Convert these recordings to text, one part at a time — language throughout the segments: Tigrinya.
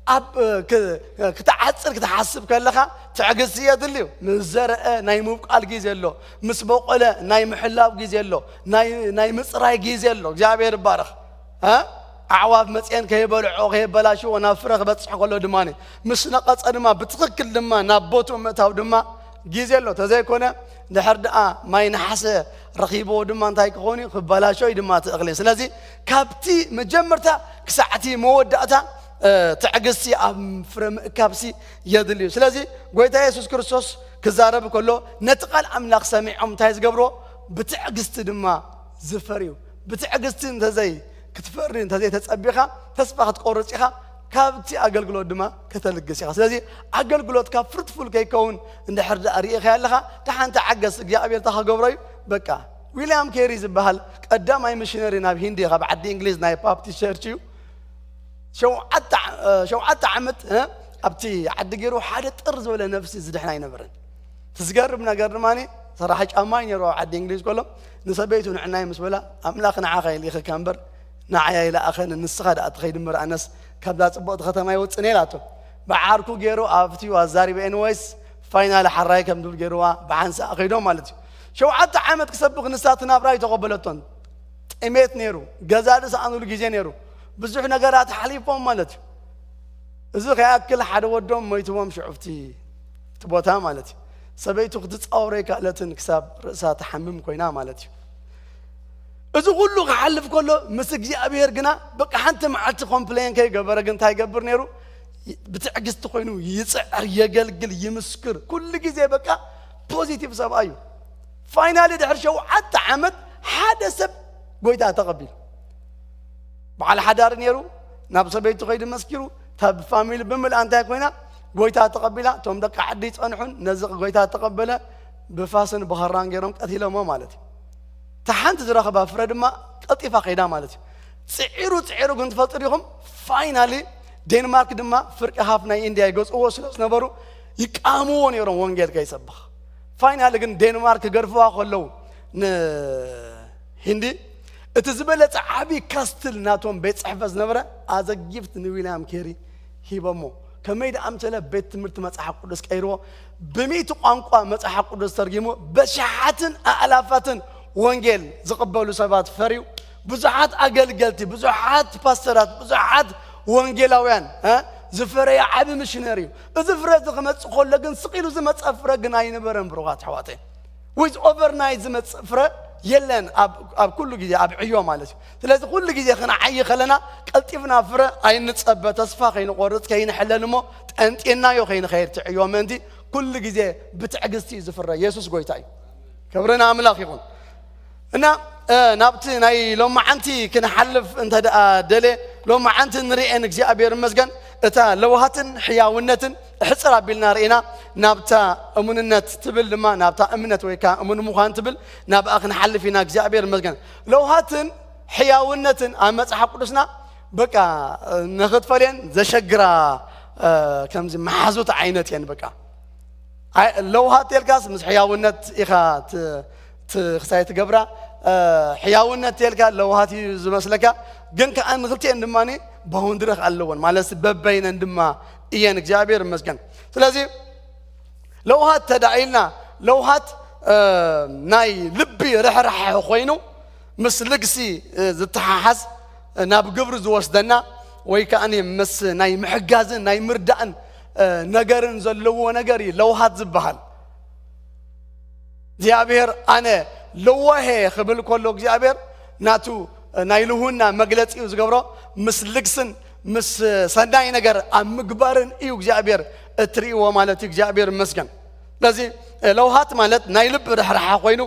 ኣብ ክትዓፅር ክትሓስብ ከለኻ ትዕግስቲ የድልዩ። ምስ ዘርአ ናይ ምብቋል ግዜ ኣሎ፣ ምስ በቆለ ናይ ምሕላው ግዜ ኣሎ፣ ናይ ምፅራይ ግዜ ኣሎ። እግዚኣብሔር ይባረኽ። ኣዕዋፍ መፅአን ከይበልዖ ከየበላሽዎ ናብ ፍረ ክበፅሕ ከሎ ድማ፣ ምስ ነቐፀ ድማ ብትኽክል ድማ ናብ ቦትኡ ምእታው ድማ ግዜ ኣሎ። ተዘይኮነ ድሕር ደኣ ማይ ነሓሰ ረኺብዎ ድማ እንታይ ክኾን እዩ? ክበላሾ እዩ ድማ እቲ እኽሊ። ስለዚ ካብቲ መጀመርታ ክሳዕቲ መወዳእታ ትዕግስቲ ኣብ ፍረ ምእካብሲ የድልዩ። ስለዚ ጎይታ የሱስ ክርስቶስ ክዛረብ ከሎ ነቲ ቃል ኣምላኽ ሰሚዖም እንታይ ዝገብርዎ? ብትዕግስቲ ድማ ዝፈርዩ። ብትዕግስቲ እንተዘይ ክትፈሪ እንተዘይ ተጸቢኻ ተስፋ ክትቆርጽ ኢኻ፣ ካብቲ ኣገልግሎት ድማ ከተልግስ ኢኻ። ስለዚ ኣገልግሎትካ ፍርትፉል ከይከውን እንድሕር ደኣ ርኢኻ ኣለኻ፣ ደሓን ተዓገስ፣ እግዚኣብሔር እንታይ ክገብሮ እዩ። በቃ ዊልያም ኬሪ ዝበሃል ቀዳማይ ሚሽነሪ ናብ ሂንዲ ካብ ዓዲ እንግሊዝ ናይ ባፕቲስት ቸርች እዩ። ሸውዓተ ዓመት ኣብቲ ዓዲ ገይሩ ሓደ ጥር ዝበለ ነፍሲ ዝድሕን ኣይነበረን። ትዝገርም ነገር ድማ ሰራሕ ጫማ እዩ ነይሩ ኣብ ዓዲ እንግሊዝ ከሎ፣ ንሰበይቱ ንዕናይ ምስ በላ ኣምላኽ ንዓኻ ይልኢኽካ እምበር ንዓይ ኣይለኣኸን፣ ንስኻ ደኣ ትኸይድ እምበር ኣነስ ካብዛ ጽቡቕቲ ከተማ ይወጽእ እየ ኢላቶ። ብዓርኩ ገይሩ ኣብትዩ ኣዛሪበ። ኤንወይስ ፋይናል ሓራይ ከም ድብል ገይርዋ ብሓንሳእ ከይዶም ማለት እዩ። ሸውዓተ ዓመት ክሰብኽ ንሳ እቲ ናብራ ኣይተቐበለቶን። ጥሜት ነይሩ፣ ገዛ ዝሰኣኑሉ ግዜ ነይሩ፣ ብዙሕ ነገራት ሓሊፎም ማለት እዩ። እዚ ከይኣክል ሓደ ወዶም ሞይትዎም ሽዑፍቲ እቲ ቦታ ማለት እዩ። ሰበይቱ ክትጻወሮ ኣይከኣለትን ክሳብ ርእሳ ትሓምም ኮይና ማለት እዩ። እዚ ኩሉ ክሓልፍ ከሎ ምስ እግዚኣብሔር ግና በቃ ሓንቲ መዓልቲ ኮምፕሌን ከይገበረ ግን እንታይ ይገብር ነይሩ? ብትዕግስቲ ኮይኑ ይጽዕር፣ የገልግል፣ ይምስክር። ኩሉ ግዜ በቃ ፖዚቲቭ ሰብኣይ እዩ። ፋይናሊ ድሕሪ ሸውዓተ ዓመት ሓደ ሰብ ጎይታ ተቐቢሉ። በዓል ሓዳር ነይሩ፣ ናብ ሰበይቱ ከይዱ መስኪሩ፣ እታ ፋሚሊ ብምልኣ እንታይ ኮይና ጎይታ ተቐቢላ። እቶም ደቂ ዓዲ ይጸንሑን ነዚ ጎይታ ተቐበለ ብፋስን ብኸራን ገይሮም ቀቲሎሞ ማለት እዩ። እታ ሓንቲ ዝረኸባ ፍረ ድማ ቀልጢፋ ከይዳ ማለት እዩ። ጽዒሩ ጽዒሩ ግን ትፈልጡ ዲኹም? ፋይናሊ ዴንማርክ ድማ ፍርቂ ሃፍ ናይ ኢንድያ ይገዝእዎ ስለ ዝነበሩ ይቃምዎ ነይሮም ወንጌል ከይሰብኽ። ፋይናሊ ግን ዴንማርክ ገርፍዋ ከለዉ ንሂንዲ እቲ ዝበለጸ ዓቢ ካስትል ናቶም ቤት ጽሕፈት ዝነበረ ኣዘ ጊፍት ንዊልያም ኬሪ ሂበሞ። ከመይ ደኣ ምሰለ ቤት ትምህርቲ መጽሓፍ ቅዱስ ቀይርዎ፣ ብሚእቲ ቋንቋ መጽሓፍ ቅዱስ ተርጊሙ በሽሓትን ኣእላፋትን ወንጌል ዝቕበሉ ሰባት ፈርዩ። ብዙሓት ኣገልገልቲ፣ ብዙሓት ፓስተራት፣ ብዙሓት ወንጌላውያን ዝፈረየ ዓቢ ሚሽነሪ እዩ። እዚ ፍረ እዚ ክመጽእ ከሎ ግን ስቕ ኢሉ ዝመጸ ፍረ ግን ኣይነበረን ብሩኻት ኣሕዋተይ። ዊዝ ኦቨርናይት ዝመጽእ ፍረ የለን ኣብ ኩሉ ግዜ ኣብ ዕዮ ማለት እዩ። ስለዚ ኩሉ ግዜ ክንዓይ ከለና ቀልጢፍና ፍረ ኣይንጸበ፣ ተስፋ ከይንቆርጽ ከይንሕለል እሞ ጠንጢናዮ ከይንኸይድ ትዕዮ ምእንቲ ኩሉ ግዜ ብትዕግስቲ እዩ ዝፍረ። የሱስ ጎይታ እዩ። ክብሪ ንኣምላኽ ይኹን። እና ናብቲ ናይ ሎማዓንቲ ክንሓልፍ እንተ ደኣ ደለ ሎማዓንቲ ንርእየን እግዚኣብሔር ይመስገን። እታ ለውሃትን ሕያውነትን ሕጽር ኣቢልና ርኢና ናብታ እሙንነት ትብል ድማ ናብታ እምነት ወይ ከዓ እሙን ምዃን ትብል ናብኣ ክንሓልፍ ኢና። እግዚኣብሔር ይመስገን። ለውሃትን ሕያውነትን ኣብ መጽሓፍ ቅዱስና በቃ ንኽትፈልየን ዘሸግራ ከምዚ መሓዙት ዓይነት እየን። በቃ ለውሃት የልካስ ምስ ሕያውነት ኢኻ ክሳይ ትገብራ። ሕያውነት የልካ ለውሃት እዩ ዝመስለካ፣ ግን ከዓ ንክልቲኤን ድማ ባውንድሪ ኣለዎን ማለት በበይነን ድማ እየን። እግዚኣብሔር ይመስገን። ስለዚ ለውሃት ተዳኢልና ለውሃት ናይ ልቢ ርሕራሐ ኮይኑ ምስ ልግሲ ዝተሓሓዝ ናብ ግብሪ ዝወስደና ወይ ከዓ ምስ ናይ ምሕጋዝን ናይ ምርዳእን ነገርን ዘለዎ ነገር እዩ ለውሃት ዝበሃል። እግዚኣብሔር ኣነ ለዋሄ ክብል ከሎ እግዚኣብሔር ናቱ ናይ ልሁና መግለፂ እዩ ዝገብሮ። ምስ ልግስን ምስ ሰናይ ነገር ኣብ ምግባርን እዩ እግዚኣብሔር እትርእይዎ ማለት እዩ። እግዚኣብሔር ይመስገን። ስለዚ ለውሃት ማለት ናይ ልቢ ርሕራሓ ኮይኑ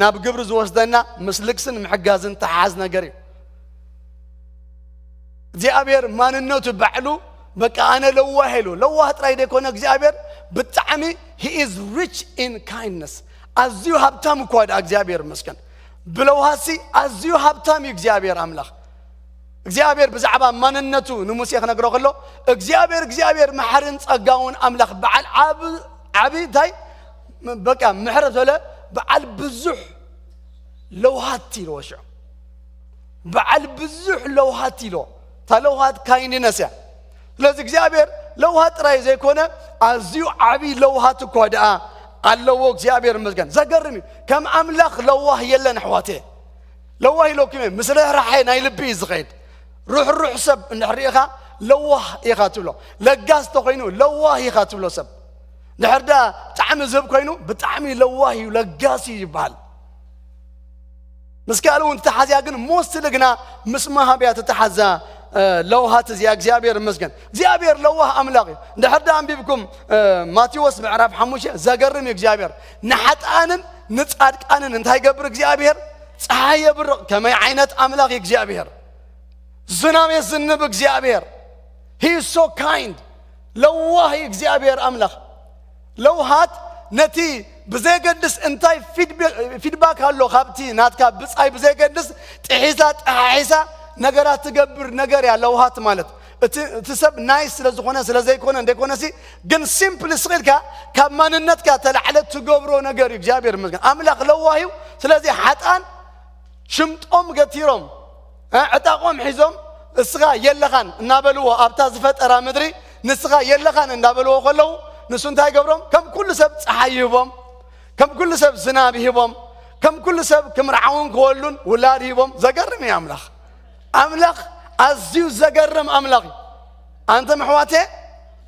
ናብ ግብሪ ዝወስደና ምስ ልግስን ምሕጋዝን ተሓዝ ነገር እዩ። እግዚኣብሔር ማንነቱ ባዕሉ በቃ ኣነ ለዋህ ኢሉ ለዋህ ጥራይ ዘይኮነ እግዚኣብሔር ብጣዕሚ he is rich in kindness። ኣዝዩ ሃብታም እኳ ደኣ እግዚኣብሔር ይመስገን። ብለውሃሲ ኣዝዩ ሃብታም እዩ እግዚኣብሔር ኣምላኽ። እግዚኣብሔር ብዛዕባ ማንነቱ ንሙሴ ክነግሮ ከሎ እግዚኣብሔር እግዚኣብሔር መሓርን ጸጋውን ኣምላኽ በዓል ዓብ ዓቢ እንታይ በቃ ምሕረት ዘለ በዓል ብዙሕ ለውሃት ኢልዎ ሽዑ በዓል ብዙሕ ለውሃት ኢልዎ። እታ ለውሃት ካይንድነስ እያ። ስለዚ እግዚኣብሔር ለውሃት ጥራይ ዘይኮነ ኣዝዩ ዓብዪ ለውሃት እኳ ደኣ ኣለዎ። እግዚኣብሔር ይመስገን። ዘገርም እዩ። ከም ኣምላኽ ለዋህ የለን ኣሕዋቴ። ለዋህ ኢለኩም እየ። ምስ ርሕራሐ ናይ ልቢ እዩ ዝኸይድ። ርሕሩሕ ሰብ እንድሕር ርኢኻ ለዋህ ኢኻ ትብሎ። ለጋስ ተኾይኑ ለዋህ ኢኻ ትብሎ ሰብ። ድሕር ዳ ብጣዕሚ ዝህብ ኮይኑ ብጣዕሚ ለዋህ እዩ፣ ለጋስ እዩ ይበሃል። ምስ ካልእ እውን ትተሓዝያ ግን ሞስትሊ ግና ምስ መሃብያ ትተሓዛ ለውሃት እዚኣ እግዚኣብሔር ይመስገን። እግዚኣብሔር ለዋህ ኣምላኽ እዩ። እንድሕር ዳ ኣንቢብኩም ማቴዎስ ምዕራፍ ሓሙሽተ ዘገርም እዩ። እግዚኣብሔር ንሓጥኣንን ንጻድቃንን እንታይ ይገብር እግዚኣብሔር? ፀሓይ የብርቕ። ከመይ ዓይነት ኣምላኽ እዩ እግዚኣብሔር? ዝናብ የዝንብ እግዚኣብሔር። He is so kind። ለዋህ እዩ እግዚኣብሔር ኣምላኽ። ለውሃት ነቲ ብዘየገድስ እንታይ ፊድባክ ኣሎ ካብቲ ናትካ ብጻይ ብዘየገድስ ጥሒሳ ጠሓሒሳ ነገራት ትገብር ነገር እያ ለውሃት ማለት። እቲ ሰብ ናይስ ስለ ዝኾነ ስለ ዘይኮነ እንደይኮነሲ ግን ሲምፕሊ ስቕ ኢልካ ካብ ማንነትካ ተላዕለ ትገብሮ ነገር እዩ። እግዚኣብሔር ይመስገን። ኣምላኽ ለዋህ እዩ። ስለዚ ሓጣን ሽምጦም ገቲሮም ዕጣቖም ሒዞም እስኻ የለኻን እናበልዎ ኣብታ ዝፈጠራ ምድሪ ንስኻ የለኻን እንዳበልዎ ከለዉ ንሱ እንታይ ይገብሮም? ከም ኩሉ ሰብ ፀሓይ ይህቦም፣ ከም ኩሉ ሰብ ዝናብ ይህቦም፣ ከም ኩሉ ሰብ ክምርዓውን ክወሉን ውላድ ይህቦም። ዘገርም እዩ ኣምላኽ። ኣምላኽ ኣዝዩ ዘገርም ኣምላኽ እዩ። ኣንተ መሕዋቴ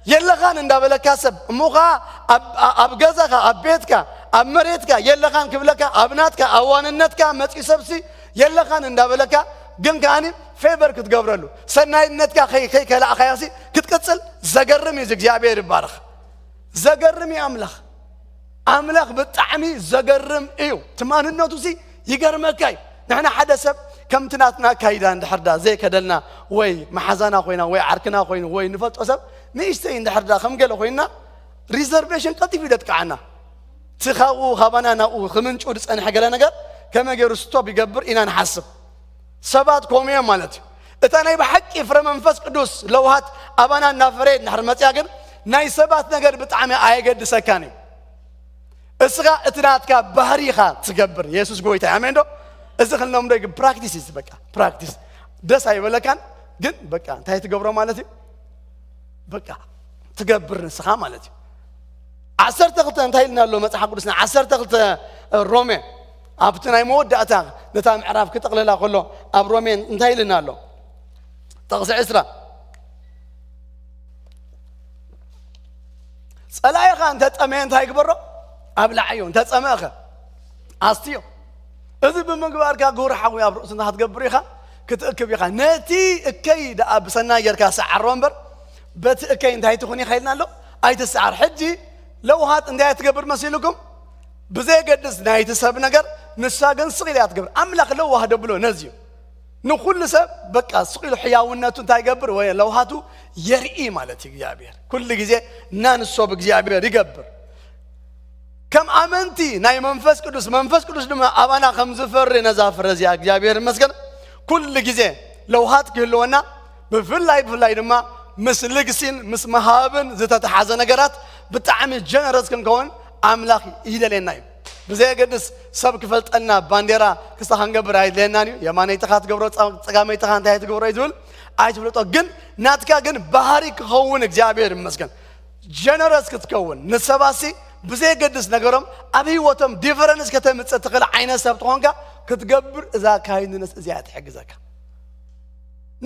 የለኻን እንዳበለካ ሰብ እሞ ኸዓ ኣብ ገዛኻ ኣብ ቤትካ ኣብ መሬትካ የለኻን ክብለካ ኣብ ናትካ ኣብ ዋንነትካ መፂኡ ሰብሲ የለኻን እንዳበለካ ግን ከዓኒ ፌቨር ክትገብረሉ ሰናይነትካ ከይከላእኻያሲ ክትቅፅል ዘገርም እዩ። እግዚኣብሔር ይባረኽ። ዘገርም እዩ ኣምላኽ። ኣምላኽ ብጣዕሚ ዘገርም እዩ። እቲ ማንነቱ ሲ ይገርመካ እዩ። ንሕና ሓደ ሰብ ከምቲ ናትና ኣካይዳ እንድሕር ዳ ዘይከደልና ወይ መሓዛና ኮይና ወይ ዓርክና ኮይኑ ወይ ንፈልጦ ሰብ ንእሽተይ እንድሕር ዳ ከም ገለ ኮይንና ሪዘርቬሽን ቀልጢፉ እዩ ደጥቅዓና። እቲ ካብኡ ካባና ናብኡ ክምንጩ ዝፀንሐ ገለ ነገር ከመይ ገይሩ ስቶፕ ይገብር ኢና ንሓስብ። ሰባት ከምኡ እዮም ማለት እዩ። እታ ናይ ብሓቂ ፍረ መንፈስ ቅዱስ ለውሃት ኣባና እናፈረየት እንድሕር መፅያ ግን ናይ ሰባት ነገር ብጣዕሚ ኣየገድሰካን እዩ። እስኻ እቲ ናትካ ባህሪ ኢኻ ትገብር። የሱስ ጎይታ እዩ። ኣሜን ዶ? እዚ ክልኖም ዶ ግን ፕራክቲስ እዩ በቃ ፕራክቲስ ደስ ኣይበለካን ግን በቃ እንታይ ትገብሮ ማለት እዩ በቃ ትገብር ንስኻ ማለት እዩ። ዓሰርተ ክልተ እንታይ ኢልና ኣሎ መጽሓፍ ቅዱስና ዓሰርተ ክልተ ሮሜ ኣብቲ ናይ መወዳእታ ነታ ምዕራፍ ክጠቕልላ ከሎ ኣብ ሮሜ እንታይ ኢልና ኣሎ? ጥቕሲ ዕስራ ጸላኢኻ እንተ ጠመየ እንታይ ግበሮ? ኣብላዓዮ። እንተ ጸመእኸ ኣስትዮ። እዚ ብምግባርካ ግብሪ ሓዊ ኣብ ርእሱ እንተ ክትገብር ኢኻ ክትእክብ ኢኻ። ነቲ እከይ ደኣ ብሰናይ ጌርካ ሰዓሮ እምበር በቲ እከይ እንታይ ትኹን ኢኻ ኢልና ኣሎ? ኣይትሰዓር። ሕጂ ለውሃት እንታይ ትገብር መሲልኩም? ብዘየገድስ ናይቲ ሰብ ነገር ንሳ ግን ስቕ ኢላ እያ ትገብር። ኣምላኽ ለዋህ ደብሎ ነዚ እዩ። ንኹሉ ሰብ በቃ ስቕ ኢሉ ሕያውነቱ እንታይ ይገብር ወይ ለውሃቱ የርኢ ማለት እዩ እግዚኣብሔር። ኩሉ ግዜ እናንሶ ብእግዚኣብሔር ይገብር። ከም ኣመንቲ ናይ መንፈስ ቅዱስ መንፈስ ቅዱስ ድማ ኣባና ከም ዝፈሪ ነዛ ፍረ እዚኣ እግዚኣብሔር ይመስገን። ኩሉ ግዜ ለውሃት ክህልወና ብፍላይ ብፍላይ ድማ ምስ ልግሲን ምስ መሃብን ዝተተሓዘ ነገራት ብጣዕሚ ጀነረስ ክንከውን ኣምላኽ ይደልየና እዩ። ብዘየገድስ ሰብ ክፈልጠልና ባንዴራ ክስታ ክንገብር ኣይድልየናን እዩ። የማነይትኻ ትገብሮ ጸ- ጸጋመይትኻ እንታይ ትገብሮ እዩ ዝብል ኣይትፍለጦ። ግን ናትካ ግን ባህሪ ክኸውን እግዚኣብሔር ይመስገን። ጀነረስ ክትከውን ንሰባሲ ብዘየገድስ ነገሮም ኣብ ህይወቶም ዲፈረንስ ከተምጽእ ትኽእል ዓይነት ሰብ ትኾንካ ክትገብር እዛ ካይንድነስ እዚኣ ትሕግዘካ።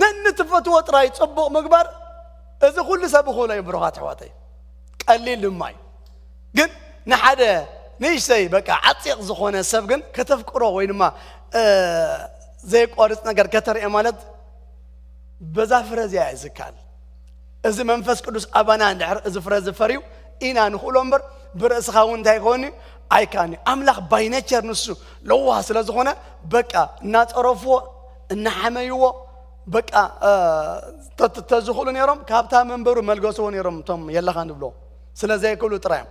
ነንትፈትዎ ጥራይ ጽቡቕ ምግባር እዚ ኩሉ ሰብ ይኽእሎ እዩ ብሩኻት ኣሕዋተይ። ቀሊል ድማ እዩ። ግን ንሓደ ንእሽተይ በቃ ዓፂቕ ዝኾነ ሰብ ግን ከተፍቅሮ ወይ ድማ እ፣ ዘየቋርፅ ነገር ከተርኢ ማለት በዛ ፍረ እዚኣ እዩ ዝከኣል። እዚ መንፈስ ቅዱስ ኣባና እንድሕር እዚ ፍረ ዝፈርዩ ኢና ንኽእሎ እምበር ብርእስኻ እውን እንታይ ይኸውን እዩ? ኣይከኣልን እዩ። ኣምላኽ ባይ ኔቸር ንሱ ለዋህ ስለ ዝኾነ በቃ እናፀረፍዎ እናሓመይዎ በቃ እ፣ ተ- ተ- ተዝኽእሉ ነይሮም ካብታ መንበሩ መልገስዎ ነይሮም እቶም የለኻ ንብሎ ስለ ዘይክእሉ ጥራዮም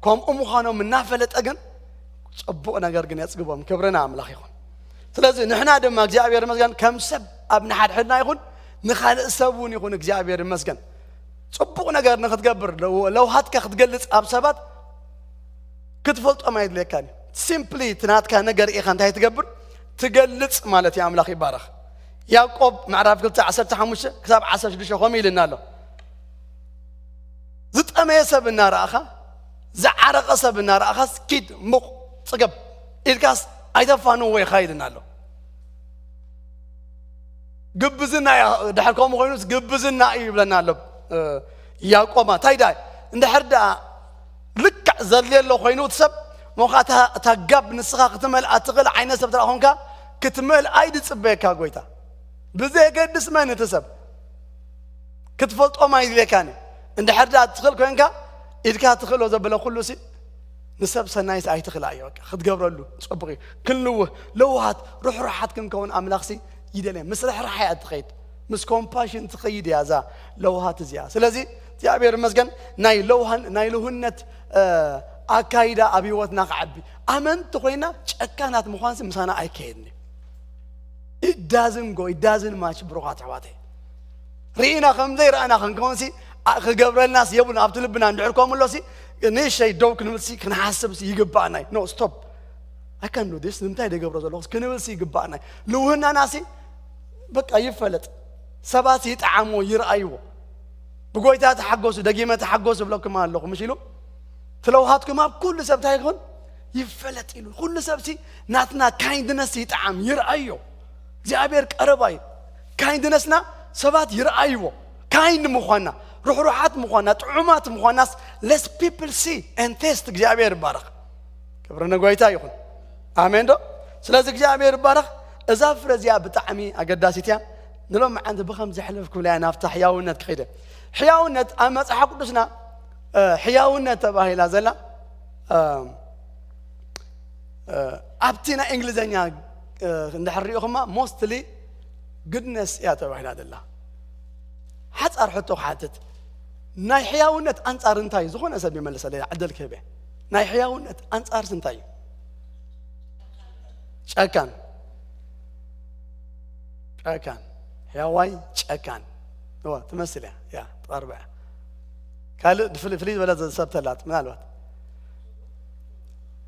ከምኡ ምዃኖም እናፈለጠ ግን ፅቡቕ ነገር ግን የፅግቦም። ክብርና ኣምላኽ ይኹን። ስለዚ ንሕና ድማ እግዚኣብሔር ይመስገን ከም ሰብ ኣብ ንሓድሕድና ይኹን ንኻልእ ሰብ እውን ይኹን እግዚኣብሔር ይመስገን ፅቡቕ ነገር ንክትገብር ለው- ለውሃትካ ክትገልፅ ኣብ ሰባት ክትፈልጦም ኣይድልየካን እዩ። ሲምፕሊ እቲ ናትካ ነገር ኢኻ እንታይ ትገብር ትገልፅ ማለት እዩ። ኣምላኽ ይባረኽ። ያዕቆብ ምዕራፍ ክልተ ዓሰርተ ሓሙሽተ ክሳብ ዓሰርተ ሽዱሽተ ከምኡ ኢልና ኣሎ። ዝጠመየ ሰብ እናረኣኻ፣ ዝዓረቐ ሰብ እናረኣኻስ፣ "ኪድ፣ ሙቕ፣ ጽገብ" ኢልካስ ኣይተፋንዎ ይኻይድን ኣሎ። ግብዝና እያ፣ ድሕር ከምኡ ኮይኑስ ግብዝና እዩ ይብለና ኣሎ፣ እ፣ ያዕቆባ። እንታይ ደኣ፣ እንድሕር ደኣ ልክዕ ዘድልየ ኣሎ ኮይኑ እቲ ሰብ፣ እሞ ኸዓ እታ፣ እታ ጋብ ንስኻ ክትመልኣ ትኽእል ዓይነት ሰብ ተደኣ ኾንካ፣ ክትመልኣ እዩ ዝጽበየካ ጎይታ። ብዘየገድስ መን እቲ ሰብ፣ ክትፈልጦም ኣይድልየካን እዩ። እንድሕር ደኣ ትኽእል ኮይንካ፣ ኢድካ ትኽእሎ ዘበለ ኩሉ ሲ፣ ንሰብ ሰናይስ ኣይትኽእላ እዩ። በቃ፣ ክትገብረሉ ጽቡቕ እዩ። ክንልውህ፣ ለውሃት፣ ርሕሩሓት ክንከውን ኣምላኽሲ ይደልየ። ምስ ርሕራሓ እያ ትኸይድ። ምስ ኮምፓሽን ትኸይድ እያ እዛ ለውሃት እዚኣ። ስለዚ፣ እግዚኣብሔር ይመስገን፣ ናይ ለውሃን፣ ናይ ልውህነት፣ እ፣ ኣካይዳ ኣብ ህይወትና ክዓቢ። ኣመንቲ ኮይና ጨካናት ምዃንሲ ምሳና ኣይከየድን እዩ። It doesn't go, it doesn't match፣ ብሩኻት ኣሕዋተይ። ርኢና ከም ዘይረኣና ክንከውንሲ፣ ኣ-፣ ክገብረልናስ የብሉን። ኣብቲ ልብና እንድሕር ከምኡ ኣሎሲ፣ ንእሽተይ ደው ክንብልሲ፣ ክንሓስብሲ ይግባኣና እዩ። No, stop። I can do this፣ ንምንታይ ደገብሮ ዘለኹስ ክንብልሲ ይግባኣና እዩ። ልውህናናሲ፣ በቃ ይፈለጥ። ሰባት ይጠዓሞ፣ ይረኣይዎ። "ብጎይታ ተሓጎሱ፣ ደጊመ ተሓጎሱ እብለኩም ኣለኹ" ምሽ ኢሉ፣ ትለውሃትኩም ኣብ ኩሉ ሰብ እንታይ ይኹን ይፈለጥ ኢሉ። ኩሉ ሰብሲ ናትና ካይንድነስ ይጠዓም፣ ይረኣዮ። እግዚኣብሔር ቀረባ እዩ። ካይንድነስና ሰባት ይረኣይዎ። ካይንድ ምዃንና፣ ርሕሩሓት ምዃንና፣ ጥዑማት ምዃንናስ let people see and taste። እግዚኣብሔር ይባረኽ። ክብሪ ንጎይታ ይኹን። ኣሜን ዶ? ስለዚ እግዚኣብሔር ይባረኽ። እዛ ፍረ እዚኣ ብጣዕሚ ኣገዳሲት እያ። ንሎም መዓንቲ ብኸም ዘሕልፍ ክብላ እያ ናብታ ሕያውነት ክኸይደ። ሕያውነት ኣብ መጽሓፍ ቅዱስና፣ እ፣ ሕያውነት ተባሂላ ዘላ፣ እ፣ እ፣ ኣብቲ ናይ እንግሊዘኛ፣ እ፣ እንድሕር ሪኢኹማ፣ ሞስትሊ ግድነስ እያ ተባሂላ ዘላ። ሓጻር ሕቶ ክሓትት፣ ናይ ሕያውነት ኣንጻር እንታይ? ዝኾነ ሰብ ይመልሰለይ፣ ዕድል ክህብ እየ። ናይ ሕያውነት ኣንጻርስ እንታይ እዩ? ጨካን። ጨካን። ሕያዋይ ጨካን። እዋ፣ ትመስል እያ። ያ፣ ትቐርብ እያ። ካልእ ፍልይ፣ ፍልይ ዝበለ ሰብ ተላት፣ ምናልባት።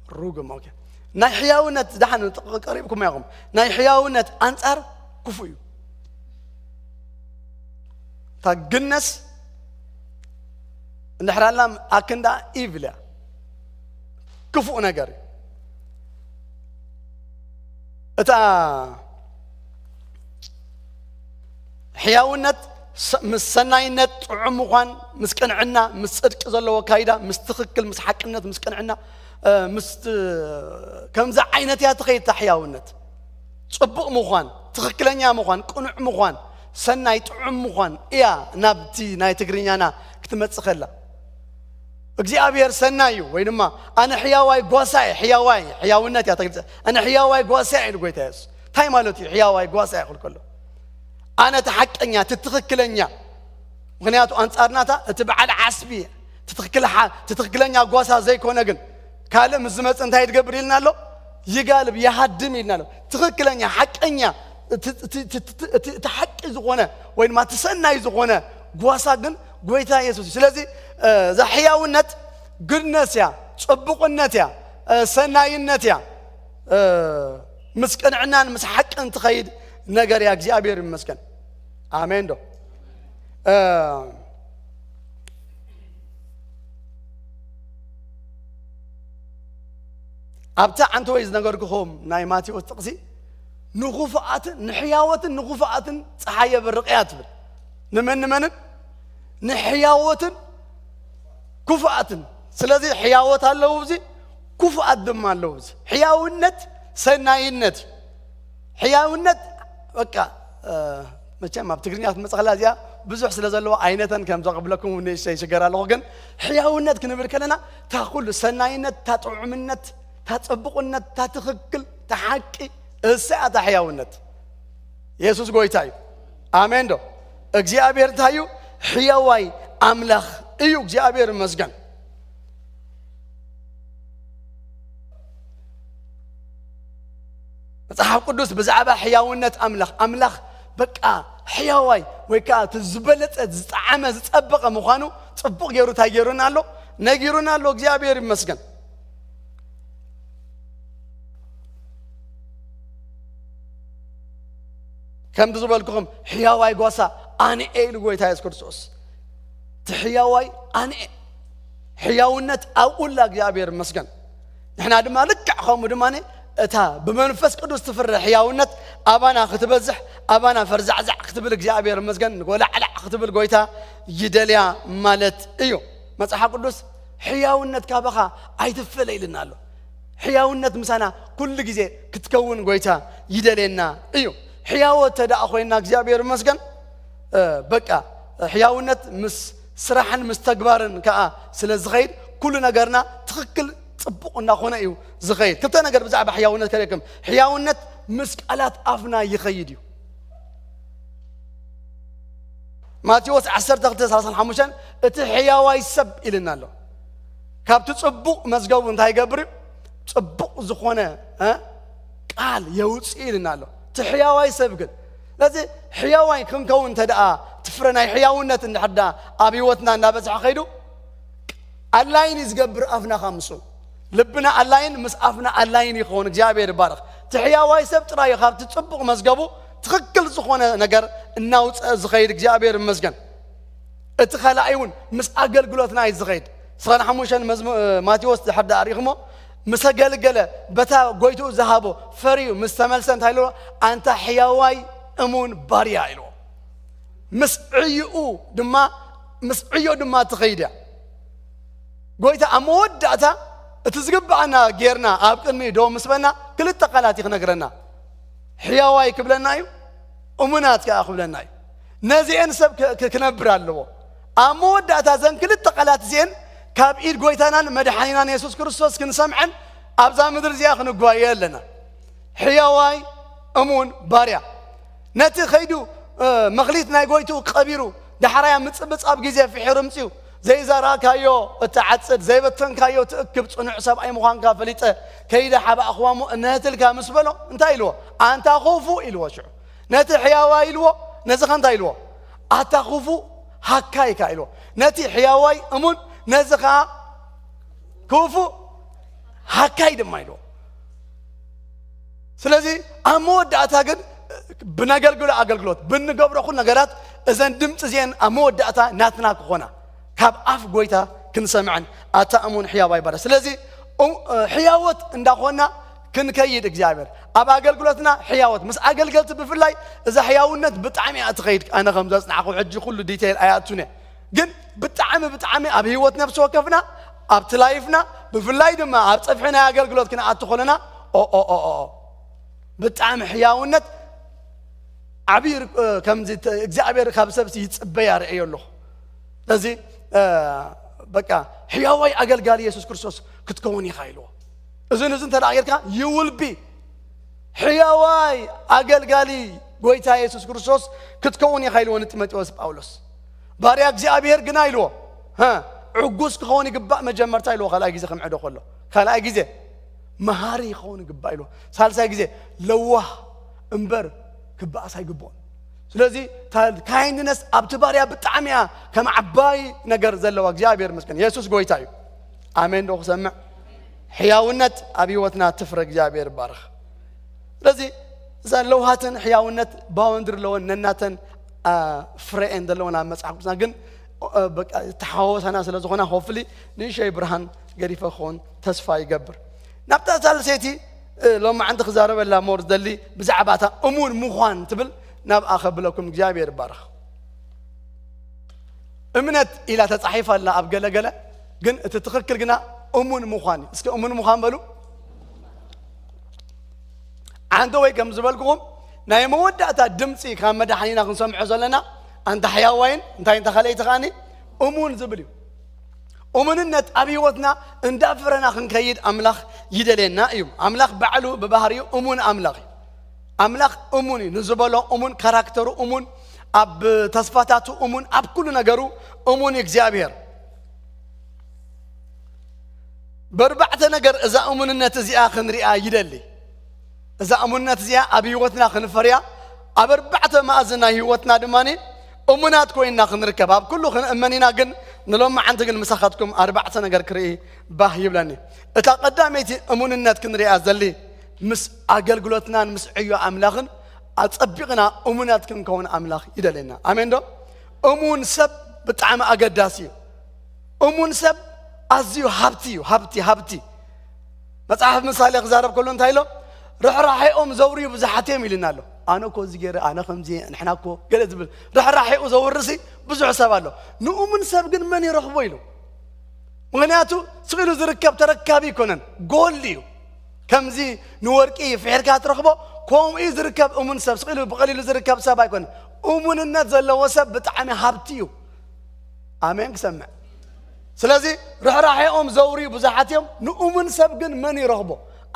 ሩግም፣ ኦኬ። ናይ ሕያውነት፣ ደሓን ቀሪብኩም ኢኹም። ናይ ሕያውነት ኣንጻር ክፉእ እዩ። እታ ግነስ እንድሕር ኣላ ኣክንዳ ኢቭል እያ። ክፉእ ነገር እዩ። እታ ሕያውነት ስ-፣ ምስ ሰናይነት፣ ጥዑም ምዃን፣ ምስ ቅንዕና፣ ምስ ጽድቂ ዘለዎ ኣካይዳ፣ ምስ ትኽክል፣ ምስ ሓቅነት፣ ምስ ቅንዕና፣ እ፣ ምስ ት-፣ ከምዚ ዓይነት እያ ትኸይድ እታ ሕያውነት። ጽቡቕ ምዃን፣ ትኽክለኛ ምዃን፣ ቅኑዕ ምዃን፣ ሰናይ ጥዑም ምዃን እያ ናብቲ ናይ ትግርኛና ክትመጽእ ከላ። እግዚኣብሔር ሰናይ እዩ፣ ወይ ድማ ኣነ ሕያዋይ ጓሳ እየ፣ ሕያዋይ፣ ሕያውነት እያ ተገልጸ። ኣነ ሕያዋይ ጓሳ እየ ኢሉ ጎይታ የሱስ። እንታይ ማለት እዩ ሕያዋይ ጓሳ እየ ክብል ከሎ? ኣነ እቲ ሓቀኛ፣ እቲ ትኽክለኛ። ምኽንያቱ ኣንጻርናታ እቲ በዓል ዓስቢ እየ። እቲ ትኽክል ሓ-፣ እቲ ትኽክለኛ ጓሳ ዘይኮነ ግን ካልእ ምስ ዝመጽእ እንታይ ትገብር ኢልና ኣሎ? ይጋልብ፣ ይሃድም ኢልና ኣሎ። ትኽክለኛ፣ ሓቀኛ፣ እቲ፣ እቲ፣ እቲ፣ እቲ፣ እቲ፣ እቲ ሓቂ ዝኾነ ወይ ድማ እቲ ሰናይ ዝኾነ ጓሳ ግን ጎይታ የሱስ እዩ። ስለዚ፣ እ፣ እዛ ሕያውነት ግድነት እያ፣ ጽቡቕነት እያ፣ እ፣ ሰናይነት እያ፣ እ፣ ምስ ቅንዕናን ምስ ሓቅን ትኸይድ ነገር እያ። እግዚኣብሔር ይመስገን። ኣሜን ዶ? እ፣ ኣብታ ዓንተወይ ዝነገርኩኹም ናይ ማቴዎስ ጥቕሲ፣ "ንኹፉኣትን ንሕያወትን ንኹፉኣትን ጸሓይ የብርቕ እያ" ትብል። ንመን ንመንን? ንሕያወትን ክፉኣትን። ስለዚ ሕያወት ኣለዉ፣ እዚ ክፉኣት ድማ ኣለዉ። እዚ ሕያውነት ሰናይነት እዩ። ሕያውነት በቃ፣ እ፣ መቸም ኣብ ትግርኛ ክትመጽእ ከላ እዚኣ ብዙሕ ስለ ዘለዋ ኣይነተን ከም ዘቕብለኩም ንእሽተይ ይሽገር ኣለኹ። ግን ሕያውነት ክንብል ከለና እታ ኩሉ ሰናይነት፣ እታ ጥዑምነት፣ እታ ጽቡቕነት፣ እታ ትኽክል፣ እታ ሓቂ፣ እሳ እያ እታ ሕያውነት። የሱስ ጎይታ እዩ። ኣሜን ዶ? እግዚኣብሔር እንታይ እዩ? ሕያዋይ ኣምላኽ እዩ። እግዚኣብሔር ይመስገን። መጽሓፍ ቅዱስ ብዛዕባ ሕያውነት ኣምላኽ፣ ኣምላኽ በቃ ሕያዋይ ወይ ከኣ እቲ ዝበለጸ፣ ዝጠዓመ፣ ዝጸበቐ ምዃኑ ጽቡቕ ገይሩ እንታይ ገይሩና ኣሎ? ነጊሩና ኣሎ። እግዚኣብሔር ይመስገን። ከምቲ ዝበልኩኹም ሕያዋይ ጓሳ ኣነ እየ ኢሉ ጎይታ የሱስ ክርስቶስ። እቲ ሕያዋይ ኣነ እየ። ሕያውነት ኣብኡ ኣላ እግዚኣብሔር ይመስገን። ንሕና ድማ ልክዕ ከምኡ ድማ እታ ብመንፈስ ቅዱስ ትፍረ ሕያውነት ኣባና ክትበዝሕ ኣባና ፈርዛዕዛዕ ክትብል እግዚኣብሔር ይመስገን ንጎላዕላዕ ክትብል ጎይታ ይደልያ ማለት እዩ። መጽሓፍ ቅዱስ ሕያውነት ካባኻ ኣይትፈለ ኢልና ኣሎ። ሕያውነት ምሳና ኩሉ ግዜ ክትከውን ጎይታ ይደልየና እዩ። ሕያወት ተደኣ ኮይና እግዚኣብሔር ይመስገን በቃ ሕያውነት ምስ ስራሕን ምስ ተግባርን ከዓ ስለ ዝኸይድ ኩሉ ነገርና ትኽክል ጽቡቕ እናኾነ እዩ ዝኸይድ። ክልተ ነገር ብዛዕባ ሕያውነት ከርእየኩም። ሕያውነት ምስ ቃላት ኣፍና ይኸይድ እዩ። ማቴዎስ ዓሰርተ ክልተ ሰላሳ ሓሙሽተ እቲ ሕያዋይ ሰብ ኢልና ኣሎ። ካብቲ ጽቡቕ መዝገቡ እንታይ ይገብር እዩ? ጽቡቕ ዝኾነ እ ቃል የውፅእ ኢልና ኣሎ። እቲ ሕያዋይ ሰብ ግን ስለዚ ሕያዋይ ክንከውን እንተ ደኣ ትፍረ ናይ ሕያውነት እንድሕር ደኣ ኣብ ህይወትና እናበዝሐ ከይዱ ኣላይን እዩ ዝገብር ኣፍና ካብ ምስኡ ልብና ኣላይን ምስ ኣፍና ኣላይን ይኸውን። እግዚኣብሔር ይባረኽ። እቲ ሕያዋይ ሰብ ጥራይ እዩ ካብቲ ጽቡቕ መዝገቡ ትኽክል ዝኾነ ነገር እናውፅአ ዝኸይድ። እግዚኣብሔር ይመስገን። እቲ ካልኣይ እውን ምስ ኣገልግሎትና እዩ ዝኸይድ። ስራን ሓሙሽተን ማቴዎስ ድሕር ደኣ ሪኢኹሞ ምስ ኣገልገለ በታ ጎይትኡ ዝሃቦ ፈርዩ ምስ ተመልሰ እንታይ ኢልዎ? ኣንታ ሕያዋይ እሙን ባርያ ኢልዎ። ምስ ዕይኡ ድማ ምስ ዕዮ ድማ ትኸይድ እያ። ጎይታ ኣብ መወዳእታ እቲ ዝግብኣና ጌርና ኣብ ቅድሚ ደው ምስ በና ክልተ ቃላት እዩ ክነግረና። ሕያዋይ ክብለና እዩ፣ እሙናት ከኣ ክብለና እዩ። ነዚአን ሰብ ክነብር ኣለዎ። ኣብ መወዳእታ ዘን ክልተ ቃላት እዚአን ካብ ኢድ ጎይታናን መድሓኒናን የሱስ ክርስቶስ ክንሰምዐን ኣብዛ ምድሪ እዚኣ ክንጓየ ኣለና። ሕያዋይ እሙን ባርያ ነቲ ከይዱ መኽሊት ናይ ጎይትኡ ቀቢሩ ዳሕራያ ምጽብጻብ ግዜ ፍሒሩ ምጽኡ ዘይዘራእካዮ እትዓጽድ ዘይበተንካዮ ትእክብ ጽኑዕ ሰብኣይ ምዃንካ ፈሊጠ ከይደ ሓባእኽዋ እሞ እነህትልካ ምስ በሎ እንታይ ኢልዎ? ኣንታ ክፉእ ኢልዎ። ሽዑ ነቲ ሕያዋ ኢልዎ፣ ነዚ ኸ እንታይ ኢልዎ? ኣታ ክፉእ ሃካይ ኢካ ኢልዎ። ነቲ ሕያዋይ እሙን ነዚ ኸዓ ክፉእ ሃካይ ድማ ኢልዎ። ስለዚ ኣብ መወዳእታ ግን ብነገልግሎ ኣገልግሎት ብንገብሮ ኩሉ ነገራት እዘን ድምፂ እዚአን ኣብ መወዳእታ ናትና ክኾና ካብ ኣፍ ጎይታ ክንሰምዐን ኣታ እሙን ሕያዋይ ባርያ። ስለዚ ሕያወት እንዳኾና ክንከይድ እግዚኣብሔር ኣብ ኣገልግሎትና ሕያወት ምስ ኣገልገልቲ ብፍላይ እዛ ሕያውነት ብጣዕሚ እያ ትኸይድ። ኣነ ከም ዘፅናዕኹ ሕጂ ኩሉ ዲቴይል ኣይኣቱን እየ፣ ግን ብጣዕሚ ብጣዕሚ ኣብ ህይወት ነፍሲ ወከፍና ኣብቲ ላይፍና ብፍላይ ድማ ኣብ ፀፍሒ ናይ ኣገልግሎት ክንኣቱ ከለና ኦኦኦኦ ብጣዕሚ ሕያውነት ዓብዪ ር- ከምዚ ተ- እግዚኣብሔር ካብ ሰብ ይፅበያ ርእዮ ኣለኹ። ስለዚ እ፣ በቃ ሕያዋይ ኣገልጋሊ የሱስ ክርስቶስ ክትከውን ኢኻ ኢልዎ። እዝን እዚ እንተ ጌርካ you will be ሕያዋይ ኣገልጋሊ ጎይታ የሱስ ክርስቶስ ክትከውን ኢኻ ኢልዎ ንጢሞቴዎስ ጳውሎስ። ባርያ እግዚኣብሔር ግና ኢልዎ ሀ፣ ዕጉስ ክኸውን ይግባእ መጀመርታ ኢልዎ ካልኣይ ግዜ ክምዕዶ ከሎ ካልኣይ ግዜ መሃሪ ክኸውን ይግባእ ኢልዎ ሳልሳይ ግዜ ለዋህ እምበር ክበኣስ ኣይግብኦን። ስለዚ ካይንድነስ ኣብቲ ባርያ ብጣዕሚ እያ ከም ዓባይ ነገር ዘለዋ። እግዚኣብሔር ይመስገን። የሱስ ጎይታ እዩ። ኣሜን ዶ ክሰምዕ? ሕያውነት ኣብ ህይወትና ትፍረ። እግዚኣብሔር ይባረኽ። ስለዚ እዛ ለውሃትን ሕያውነት ባውንድሪ ኣለወን ነናተን ፍረ እየን ዘለወን ኣብ መፅሓፍ ቅዱስና ግን ተሓወሰና ስለ ዝኾና ሆፍሊ ንእሸይ ብርሃን ገዲፈ ክኸውን ተስፋ ይገብር። ናብታ ሳልሰይቲ ሎማዓንቲ ክዛረበላ ሞር ዝደሊ ብዛዕባ እታ እሙን ምዃን ትብል ናብኣ ከብለኩም እግዚኣብሔር ይባረኽ። እምነት ኢላ ተፃሒፋ ኣላ ኣብ ገለገለ ግን እቲ ትኽክል ግና እሙን ምዃን እዩ። እስኪ እሙን ምዃን በሉ። ዓንተ ወይ ከም ዝበልኩኹም ናይ መወዳእታ ድምፂ ካብ መድሓኒና ክንሰምዖ ዘለና ኣንታ ሕያዋይን እንታይ እንተ ካልኣይቲ ከኣኒ እሙን ዝብል እዩ። እሙንነት ኣብ ህይወትና እንዳፍረና ክንከይድ ኣምላኽ ይደልየና እዩ። ኣምላኽ ባዕሉ ብባህሪኡ እሙን ኣምላኽ እዩ። ኣምላኽ እሙን እዩ። ንዝበሎ እሙን፣ ካራክተሩ እሙን፣ ኣብ ተስፋታቱ እሙን፣ ኣብ ኩሉ ነገሩ እሙን እዩ እግዚኣብሔር። በርባዕተ ነገር እዛ እሙንነት እዚኣ ክንሪኣ ይደሊ። እዛ እሙንነት እዚኣ ኣብ ህይወትና ክንፈርያ ኣብ ኣርባዕተ መኣዝን ናይ ህይወትና ድማ እሙናት ኮይንና ክንርከብ ኣብ ኩሉ ክንእመን ኢና። ግን ንሎሚ ዓንቲ ግን ምሳኻትኩም ኣርባዕተ ነገር ክርኢ ባህ ይብለኒ። እታ ቀዳመይቲ እሙንነት ክንሪኣ ዘሊ ምስ ኣገልግሎትናን ምስ ዕዮ ኣምላኽን ኣጸቢቕና እሙናት ክንከውን ኣምላኽ ይደልየና። ኣሜን ዶ? እሙን ሰብ ብጣዕሚ ኣገዳሲ እዩ። እሙን ሰብ ኣዝዩ ሃብቲ እዩ። ሃብቲ ሃብቲ መጽሓፍ ምሳሌ ክዛረብ ከሎ እንታይ ኢሎ? ርሕራሕኦም ዘውርዩ ብዙሓት እዮም ኢልና ኣሎ። ኣነ እኮ እዚ ገይረ፣ ኣነ ከምዚ፣ ንሕና እኮ ገለ ዝብል ርሕራሕኡ ዘውርሲ ብዙሕ ሰብ ኣሎ። ንእሙን ሰብ ግን መን ይረኽቦ ኢሉ? ምኽንያቱ ስቕ ኢሉ ዝርከብ ተረካቢ ኣይኮነን፣ ጎል እዩ። ከምዚ ንወርቂ ፍሒርካ ትረኽቦ፣ ከምኡ እዩ ዝርከብ እሙን ሰብ። ስቕ ኢሉ ብቐሊሉ ዝርከብ ሰብ ኣይኮነን። እሙንነት ዘለዎ ሰብ ብጣዕሚ ሃብቲ እዩ። ኣሜን ክሰምዕ። ስለዚ ርሕራሕኦም ዘውርዩ ብዙሓት እዮም፣ ንእሙን ሰብ ግን መን ይረኽቦ?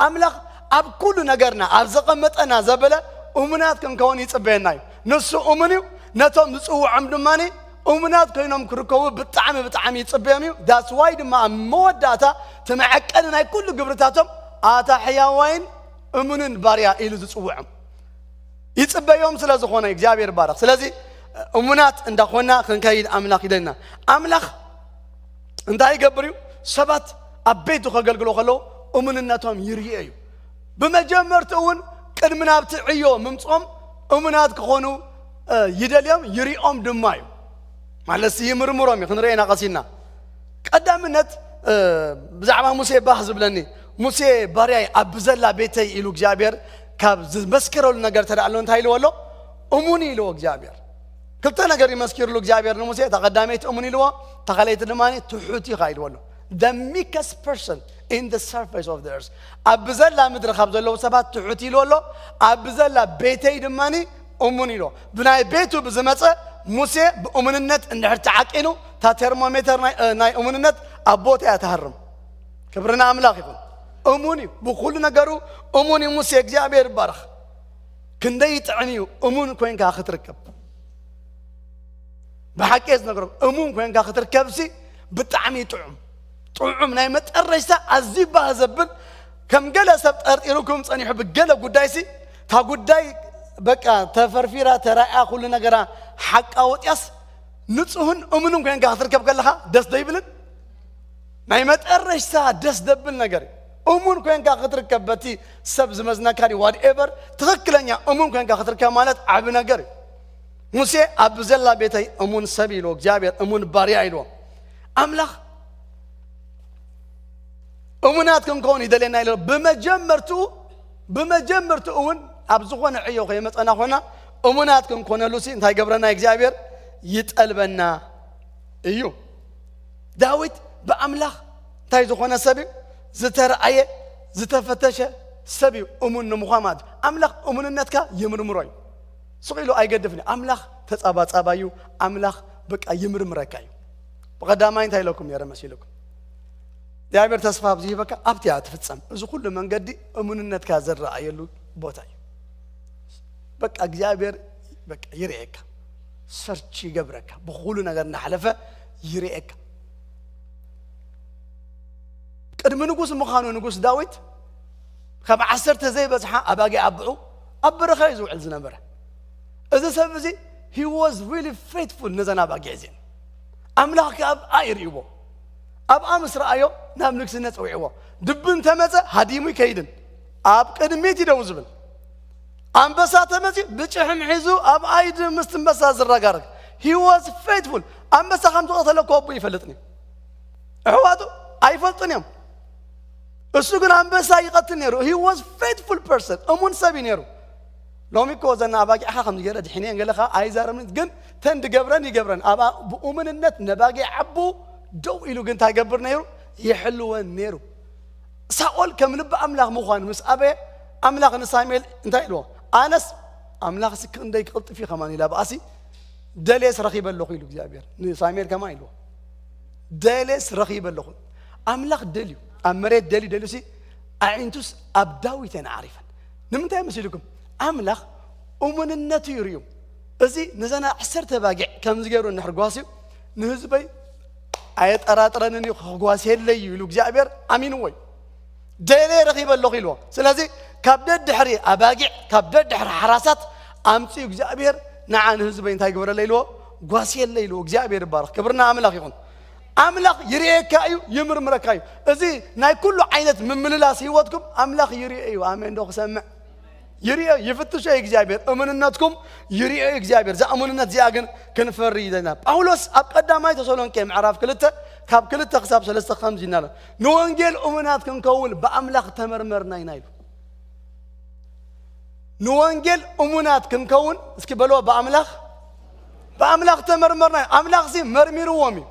ኣምላኽ ኣብ ኩሉ ነገርና ኣብ ዘቐመጠና ዘበለ እሙናት ክንከውን ይጽበየና እዩ። ንሱ እሙን እዩ። ነቶም ዝጽውዖም ድማ እሙናት ኮይኖም ክርከቡ ብጣዕሚ ብጣዕሚ ይጽበዮም እዩ። ዳስዋይ ድማ ኣብ መወዳእታ እቲ መዐቀኒ ናይ ኩሉ ግብርታቶም ኣታ ሕያዋይን እሙንን ባርያ ኢሉ ዝጽውዖም ይጽበዮም ስለ ዝኾነ እግዚኣብሔር ይባረኽ። ስለዚ እሙናት እንዳኾና ክንከይድ ኣምላኽ ይደልና። ኣምላኽ እንታይ ይገብር እዩ? ሰባት ኣብ ቤቱ ከገልግሎ ከለዉ እሙንነቶም ይርኤ እዩ። ብመጀመርትኡ እውን ቅድሚ ናብቲ ዕዮ ምምፅኦም እሙናት ክኾኑ ይደልዮም፣ ይርኦም ድማ እዩ። ማለት ይምርምሮም እዩ። ክንርኤና ቀሲና ቀዳምነት ብዛዕባ ሙሴ ባህ ዝብለኒ፣ ሙሴ ባርያይ ኣብ ብዘላ ቤተይ ኢሉ እግዚኣብሔር ካብ ዝመስከረሉ ነገር ተዳእሎ እንታይ ኢልዎ ኣሎ? እሙን ኢልዎ እግዚኣብሔር። ክልተ ነገር ይመስኪርሉ እግዚኣብሔር ንሙሴ። እታ ቀዳመይቲ እሙን ኢልዎ፣ እታ ካልኣይቲ ድማ ትሑት ኢኻ ኢልዎ ኣሎ። The meekest person in the surface of the earth። ኣብ ብዘላ ምድሪ ካብ ዘለዉ ሰባት ትሑት ኢልዎ ኣሎ። ኣብ ብዘላ ቤተይ ድማ እሙን ኢልዎ። ብናይ ቤቱ ብዝመፀ ሙሴ ብእሙንነት እንድሕር ተዓቂኑ፣ እታ ቴርሞሜተር ናይ እሙንነት ኣብ ቦታ እያ ትሃርም። ክብርና ኣምላኽ ይኹን። እሙን እዩ ብኩሉ ነገሩ። እሙን እዩ ሙሴ። እግዚኣብሔር ይባረኽ። ክንደይ ይጥዕም እዩ እሙን ኮይንካ ክትርከብ። ብሓቂ እየ ዝነግረኩም፣ እሙን ኮይንካ ክትርከብሲ ብጣዕሚ እዩ ጥዑም። ጥዑም ናይ መጠረሽታ ኣዝዩ ባህ ዘብል። ከም ገለ ሰብ ጠርጢሩኩም ጸኒሑ ብገለ ጉዳይሲ፣ እታ ጉዳይ በቃ ተፈርፊራ ተራእያ ኩሉ ነገራ ሓቃ ወጥያስ፣ ንጹህን እሙንን ኮይንካ ክትርከብ ከለኻ ደስ ዶ ይብልን? ናይ መጠረሽታ ደስ ደብል ነገር እዩ። እሙን ኮይንካ ክትርከብ በቲ ሰብ ዝመዝነካ ድዩ ዋትኤቨር፣ ትኽክለኛ እሙን ኮይንካ ክትርከብ ማለት ዓቢ ነገር እዩ። ሙሴ ኣብ ዘላ ቤተይ እሙን ሰብ ኢልዎ እግዚኣብሔር፣ እሙን ባርያ ኢልዎ ኣምላኽ። እሙናት ክንከውን ይደልየና ኢለ ብመጀመርትኡ ብመጀመርትኡ እውን ኣብ ዝኾነ ዕዮ ከይመፀና ኮና እሙናት ክንኮነሉ ሲ እንታይ ገብረና እግዚኣብሔር? ይጠልበና እዩ። ዳዊት ብኣምላኽ እንታይ ዝኾነ ሰብ እዩ? ዝተረኣየ ዝተፈተሸ ሰብ እዩ። እሙን ንምዃን ማለት እዩ። ኣምላኽ እሙንነትካ ይምርምሮ እዩ። ስቕ ኢሉ ኣይገድፍን እዩ። ኣምላኽ ተጻባጻባይ እዩ። ኣምላኽ በቃ ይምርምረካ እዩ። ብቐዳማይ እንታይ ኢለኩም ነይረ መሲልኩም? እግዚኣብሔር ተስፋ ኣብ ዝህበካ ኣብቲ እያ ትፍጸም። እዚ ኩሉ መንገዲ እሙንነትካ ዝረኣየሉ ቦታ እዩ። በቃ እግዚኣብሔር በቃ ይርኤካ፣ ሰርች ይገብረካ፣ ብኩሉ ነገር እናሓለፈ ይርኤካ። ቅድሚ ንጉስ ምዃኑ ንጉስ ዳዊት ካብ ዓሰርተ ዘይበዝሓ ኣባጊዕ ኣብዑ ኣብ በረኻ እዩ ዝውዕል ዝነበረ። እዚ ሰብ እዚ he was really faithful ነዘን ኣባጊዕ እዚአን። ኣምላኽ ከኣ ኣብኣ ይርእይዎ። ኣብኣ ምስ ረኣዮ ናብ ንግስነት ጸዊዕዎ። ድቢ እንተመጸ ሃዲሙ ይከይድን ኣብ ቅድሚት እዩ ደው ዝብል። ኣንበሳ ተመጺኡ ብጭሕም ሒዙ ኣብ ኣይዲ ምስቲ ኣንበሳ ዝረጋረግ። He was faithful። ኣንበሳ ከም ዝቐተለ እኮ ኣቦ ይፈልጥን እዩ። ኣሕዋቱ ኣይፈልጡን እዮም። እሱ ግን ኣንበሳ ይቐትል ነይሩ። He was faithful person። እሙን ሰብ እዩ ነይሩ። ሎሚ እኮ ዘና ኣባጊዕኻ ከም ዝገረ ድሕንየን ገለኻ ኣይዛረብን፣ ግን ተን ድገብረን ይገብረን። ኣብኣ ብእሙንነት ነባጊዕ ዓቡ ደው ኢሉ ግን እንታይ ይገብር ነይሩ? ይሕልወን ነይሩ። ሳኦል ከም ልቢ ኣምላኽ ምዃን ምስ ኣበየ ኣምላኽ ንሳሙኤል እንታይ ኢልዎ? ኣነስ ኣምላኽ ሲ ክንደይ ክቕልጥፍ እዩ ከማን ኢላ ብኣሲ ደልየስ ረኺበ ኣለኹ ኢሉ እግዚኣብሔር ንሳሙኤል ከማን ኢልዎ። ደልየስ ረኺበ ኣለኹ። ኣምላኽ ደልዩ ኣብ መሬት ደልዩ ደልዩ ሲ ኣዒንቱስ ኣብ ዳዊት እየን ዓሪፈን። ንምንታይ መሲልኩም? ኣምላኽ እሙንነቱ ይርእዩ። እዚ ንዘና ዓሰርተ ባጊዕ ከምዚ ገይሩ እንድሕር ጓስዩ ንህዝበይ ኣየጠራጥረንን እዩ ክጓስየለይ እዩ ኢሉ እግዚኣብሔር ኣሚንዎ እዩ። ደልየ ረኺበ ኣለኹ ኢልዎ። ስለዚ ካብ ደድሕሪ ኣባጊዕ ካብ ደድሕሪ ሓራሳት ኣምፅኡ እግዚኣብሔር ንዓ ንህዝበይ እንታይ ግበረለይ ኢልዎ? ጓስየለይ ኢልዎ። እግዚኣብሔር ይባረኽ። ክብርና ኣምላኽ ይኹን። ኣምላኽ ይርእየካ እዩ፣ ይምርምረካ እዩ። እዚ ናይ ኩሉ ዓይነት ምምልላስ ህይወትኩም ኣምላኽ ይርእየ እዩ። ኣሜን ዶ ክሰምዕ? ይርኦ ይፍትሾ እዩ እግዚኣብሔር፣ እምንነትኩም ይርኦ እዩ እግዚኣብሔር። እዛ እምንነት እዚኣ ግን ክንፈሪ ይደና። ጳውሎስ ኣብ ቀዳማይ ተሰሎንቄ ምዕራፍ ክልተ ካብ ክልተ ክሳብ ሰለስተ ከምዚ እናለ፣ ንወንጌል እሙናት ክንከውን ብኣምላኽ ተመርመርና ኢና ኢሉ። ንወንጌል እሙናት ክንከውን፣ እስኪ በልዎ፣ ብኣምላኽ፣ ብኣምላኽ ተመርመርና። ኣምላኽ ሲ መርሚርዎም እዩ።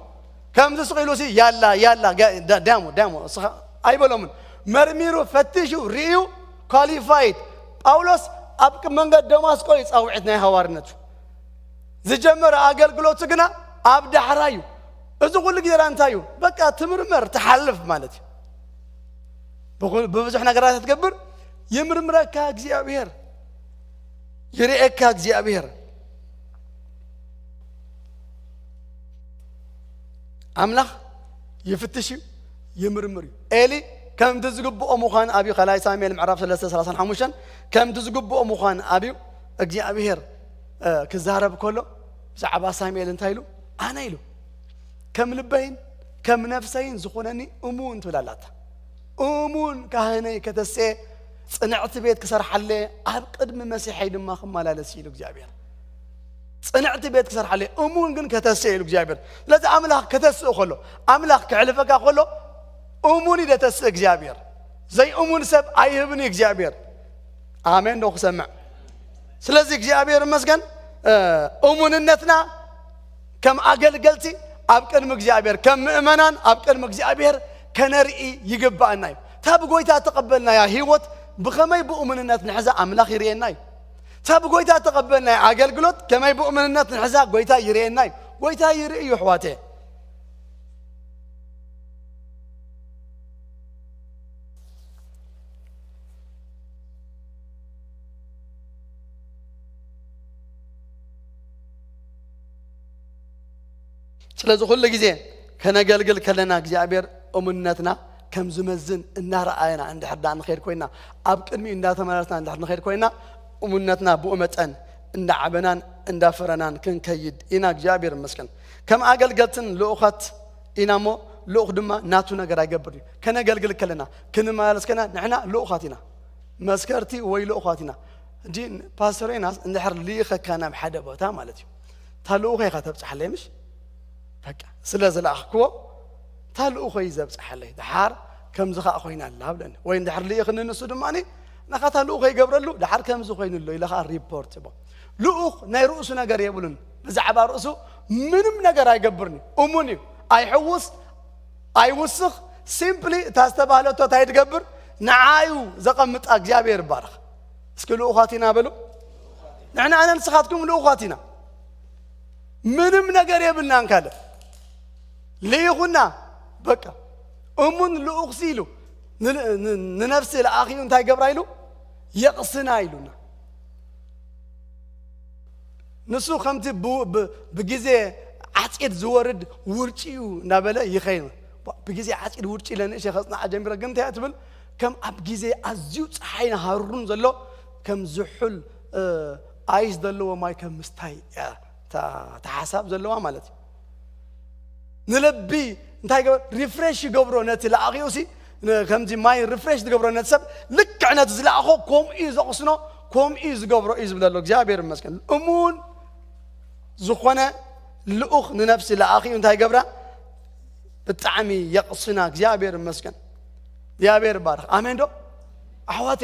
ከምዚ ስቕ ኢሉ ሲ ያላ፣ ያላ፣ ጋ-፣ ዳ-፣ ዳሞ፣ ዳሞ፣ እስኻ ኣይበሎምን። መርሚሩ፣ ፈቲሹ፣ ርእዩ፣ ኳሊፋይድ። ጳውሎስ ኣብ መንገድ ደማስቆ እዩ ጻውዒት ናይ ሃዋርነቱ ዝጀመረ፣ ኣገልግሎቱ ግና ኣብ ዳሕራ እዩ። እዚ ኩሉ ግዜ እንታይ እዩ? በቃ ትምርመር፣ ትሓልፍ ማለት እዩ። ብኹ-፣ ብብዙሕ ነገራት ትገብር፣ ይምርምረካ እግዚኣብሔር፣ ይርእየካ እግዚኣብሔር። ኣምላኽ ይፍትሽ እዩ፣ ይምርምር እዩ። ኤሊ ከምቲ ዝግብኦ ምዃን ኣብዩ፣ ካልኣይ ሳሙኤል ምዕራፍ ሰለስተ ሰላሳን ሓሙሽተን፣ ከምቲ ዝግብኦ ምዃን ኣብዩ፣ እግዚኣብሔር፣ እ፣ ክዛረብ ከሎ ብዛዕባ ሳሙኤል እንታይ ኢሉ? ኣነ ኢሉ፣ ከም ልበይን ከም ነፍሰይን ዝኾነኒ እሙን ትብል ኣላታ። እሙን ካህነይ ከተስኤ፣ ጽንዕቲ ቤት ክሰርሓለ፣ ኣብ ቅድሚ መሲሐይ ድማ ክመላለስ ኢሉ እግዚኣብሔር። ጽንዕቲ ቤት ክሰርሓለ፣ እሙን ግን ከተስኤ ኢሉ እግዚኣብሔር። ስለዚ ኣምላኽ ከተስእ ከሎ፣ ኣምላኽ ክሕልፈካ ከሎ፣ እሙን እዩ ደተስእ እግዚኣብሔር። ዘይእሙን ሰብ ኣይህብን እዩ እግዚኣብሔር። ኣሜን ዶ ክሰምዕ? ስለዚ እግዚኣብሔር ይመስገን፣ እ፣ እሙንነትና ከም ኣገልገልቲ ኣብ ቅድሚ እግዚኣብሔር፣ ከም ምእመናን ኣብ ቅድሚ እግዚኣብሔር ከነርኢ ይግባኣና እዩ። እታ ብጎይታ እተቐበልናያ ህይወት ብኸመይ ብእሙንነት ንሕዛ ኣምላኽ ይርእየና እዩ። እታ ብጎይታ እተቐበልናያ ኣገልግሎት ከመይ ብእሙንነት ንሕዛ ጎይታ ይርእየና እዩ። ጎይታ ይርኢ እዩ፣ ኣሕዋተየ። ስለዚ ኩሉ ግዜ ከነገልግል ከለና እግዚኣብሔር እሙንነትና ከም ዝመዝን እናረኣየና እንድሕር ደኣ ንኸይድ ኮይና፣ ኣብ ቅድሚኡ እንዳተመላለስና እንድሕር ንኸይድ ኮይና፣ እሙንነትና ብኡ መጠን እንዳዓበናን እንዳፈረናን ክንከይድ ኢና። እግዚኣብሔር ይመስገን። ከም ኣገልገልትን ልኡኻት ኢና እሞ፣ ልኡኽ ድማ ናቱ ነገር ኣይገብር እዩ። ከነገልግል ከለና፣ ክንመላለስ ከለና፣ ንሕና ልኡኻት ኢና። መስከርቲ ወይ ልኡኻት ኢና። ሕጂ ፓስተር ዮናስ እንድሕር ልኢኸካ ናብ ሓደ ቦታ ማለት እዩ። እታ ልኡኸይ ኢኻ ተብጽሓለይ፣ ምሽ? በቃ፣ ስለ ዝለኣኽክዎ፣ እታ ልኡኸይ እዩ ዘብጽሓለይ። ደሓር ከምዚ ኸኣ ኮይና ኣላ ብለኒ። ወይ እንድሕር ልኢኽኒ ንሱ ድማ፣ ንኻ እታ ልኡኸይ ይገብረሉ፣ ደሓር ከምዚ ኮይኑሎ ኢለ ኸኣ ሪፖርት ይቦ። ልኡኽ ናይ ርእሱ ነገር የብሉን። ብዛዕባ ርእሱ ምንም ነገር ኣይገብርን እዩ። እሙን እዩ። ኣይሕውስ፣ ኣይውስኽ። ሲምፕሊ እታ ዝተባህለቶ እንታይ ትገብር? ንዓዩ ዘቐምጣ እግዚኣብሔር ይባረኽ። እስኪ ልኡኻት ኢና በሉ። ንሕና ኣነ ንስኻትኩም ልኡኻት ኢና። ምንም ነገር የብልናን ካልእ። ልኢኹና፣ በቃ። እሙን ልኡኽሲ ኢሉ ን-፣ ን-፣ ንነፍሲ ለኣኺኡ እንታይ ገብራ ኢሉ? የቕስና ኢሉና። ንሱ ከምቲ ብ-፣ ብ-፣ ብግዜ ዓጺድ ዝወርድ ውርጪ እዩ እናበለ ይኸይድ። ብግዜ ዓጺድ ውርጪ ኢለ ንእሽተይ ከጽንዓ ጀሚረ፣ ግን እንታይ እያ ትብል? ከም ኣብ ግዜ ኣዝዩ ጸሓይን ሃሩርን ዘሎ ከም ዝሑል፣ እ፣ ኣይስ ዘለዎ ማይ ከም ምስታይ እያ እታ፣ እታ ሓሳብ ዘለዋ ማለት እዩ። ንልቢ እንታይ ይገብር? ሪፍሬሽ ይገብሮ ነቲ ለኣኺኡ ሲ፣ ን-፣ ከምዚ ማይ ሪፍሬሽ ዝገብሮ ነቲ ሰብ፣ ልክዕ ነቲ ዝለኣኾ ከምኡ እዩ ዘቕስኖ፣ ከምኡ እዩ ዝገብሮ እዩ ዝብለሉ። እግዚኣብሔር ይመስገን። እሙን ዝኾነ ልኡኽ ንነፍሲ ለኣኺኡ እንታይ ይገብራ? ብጣዕሚ የቕስና። እግዚኣብሔር ይመስገን። እግዚኣብሔር ይባረኽ። ኣሜን ዶ? ኣሕዋቴ፣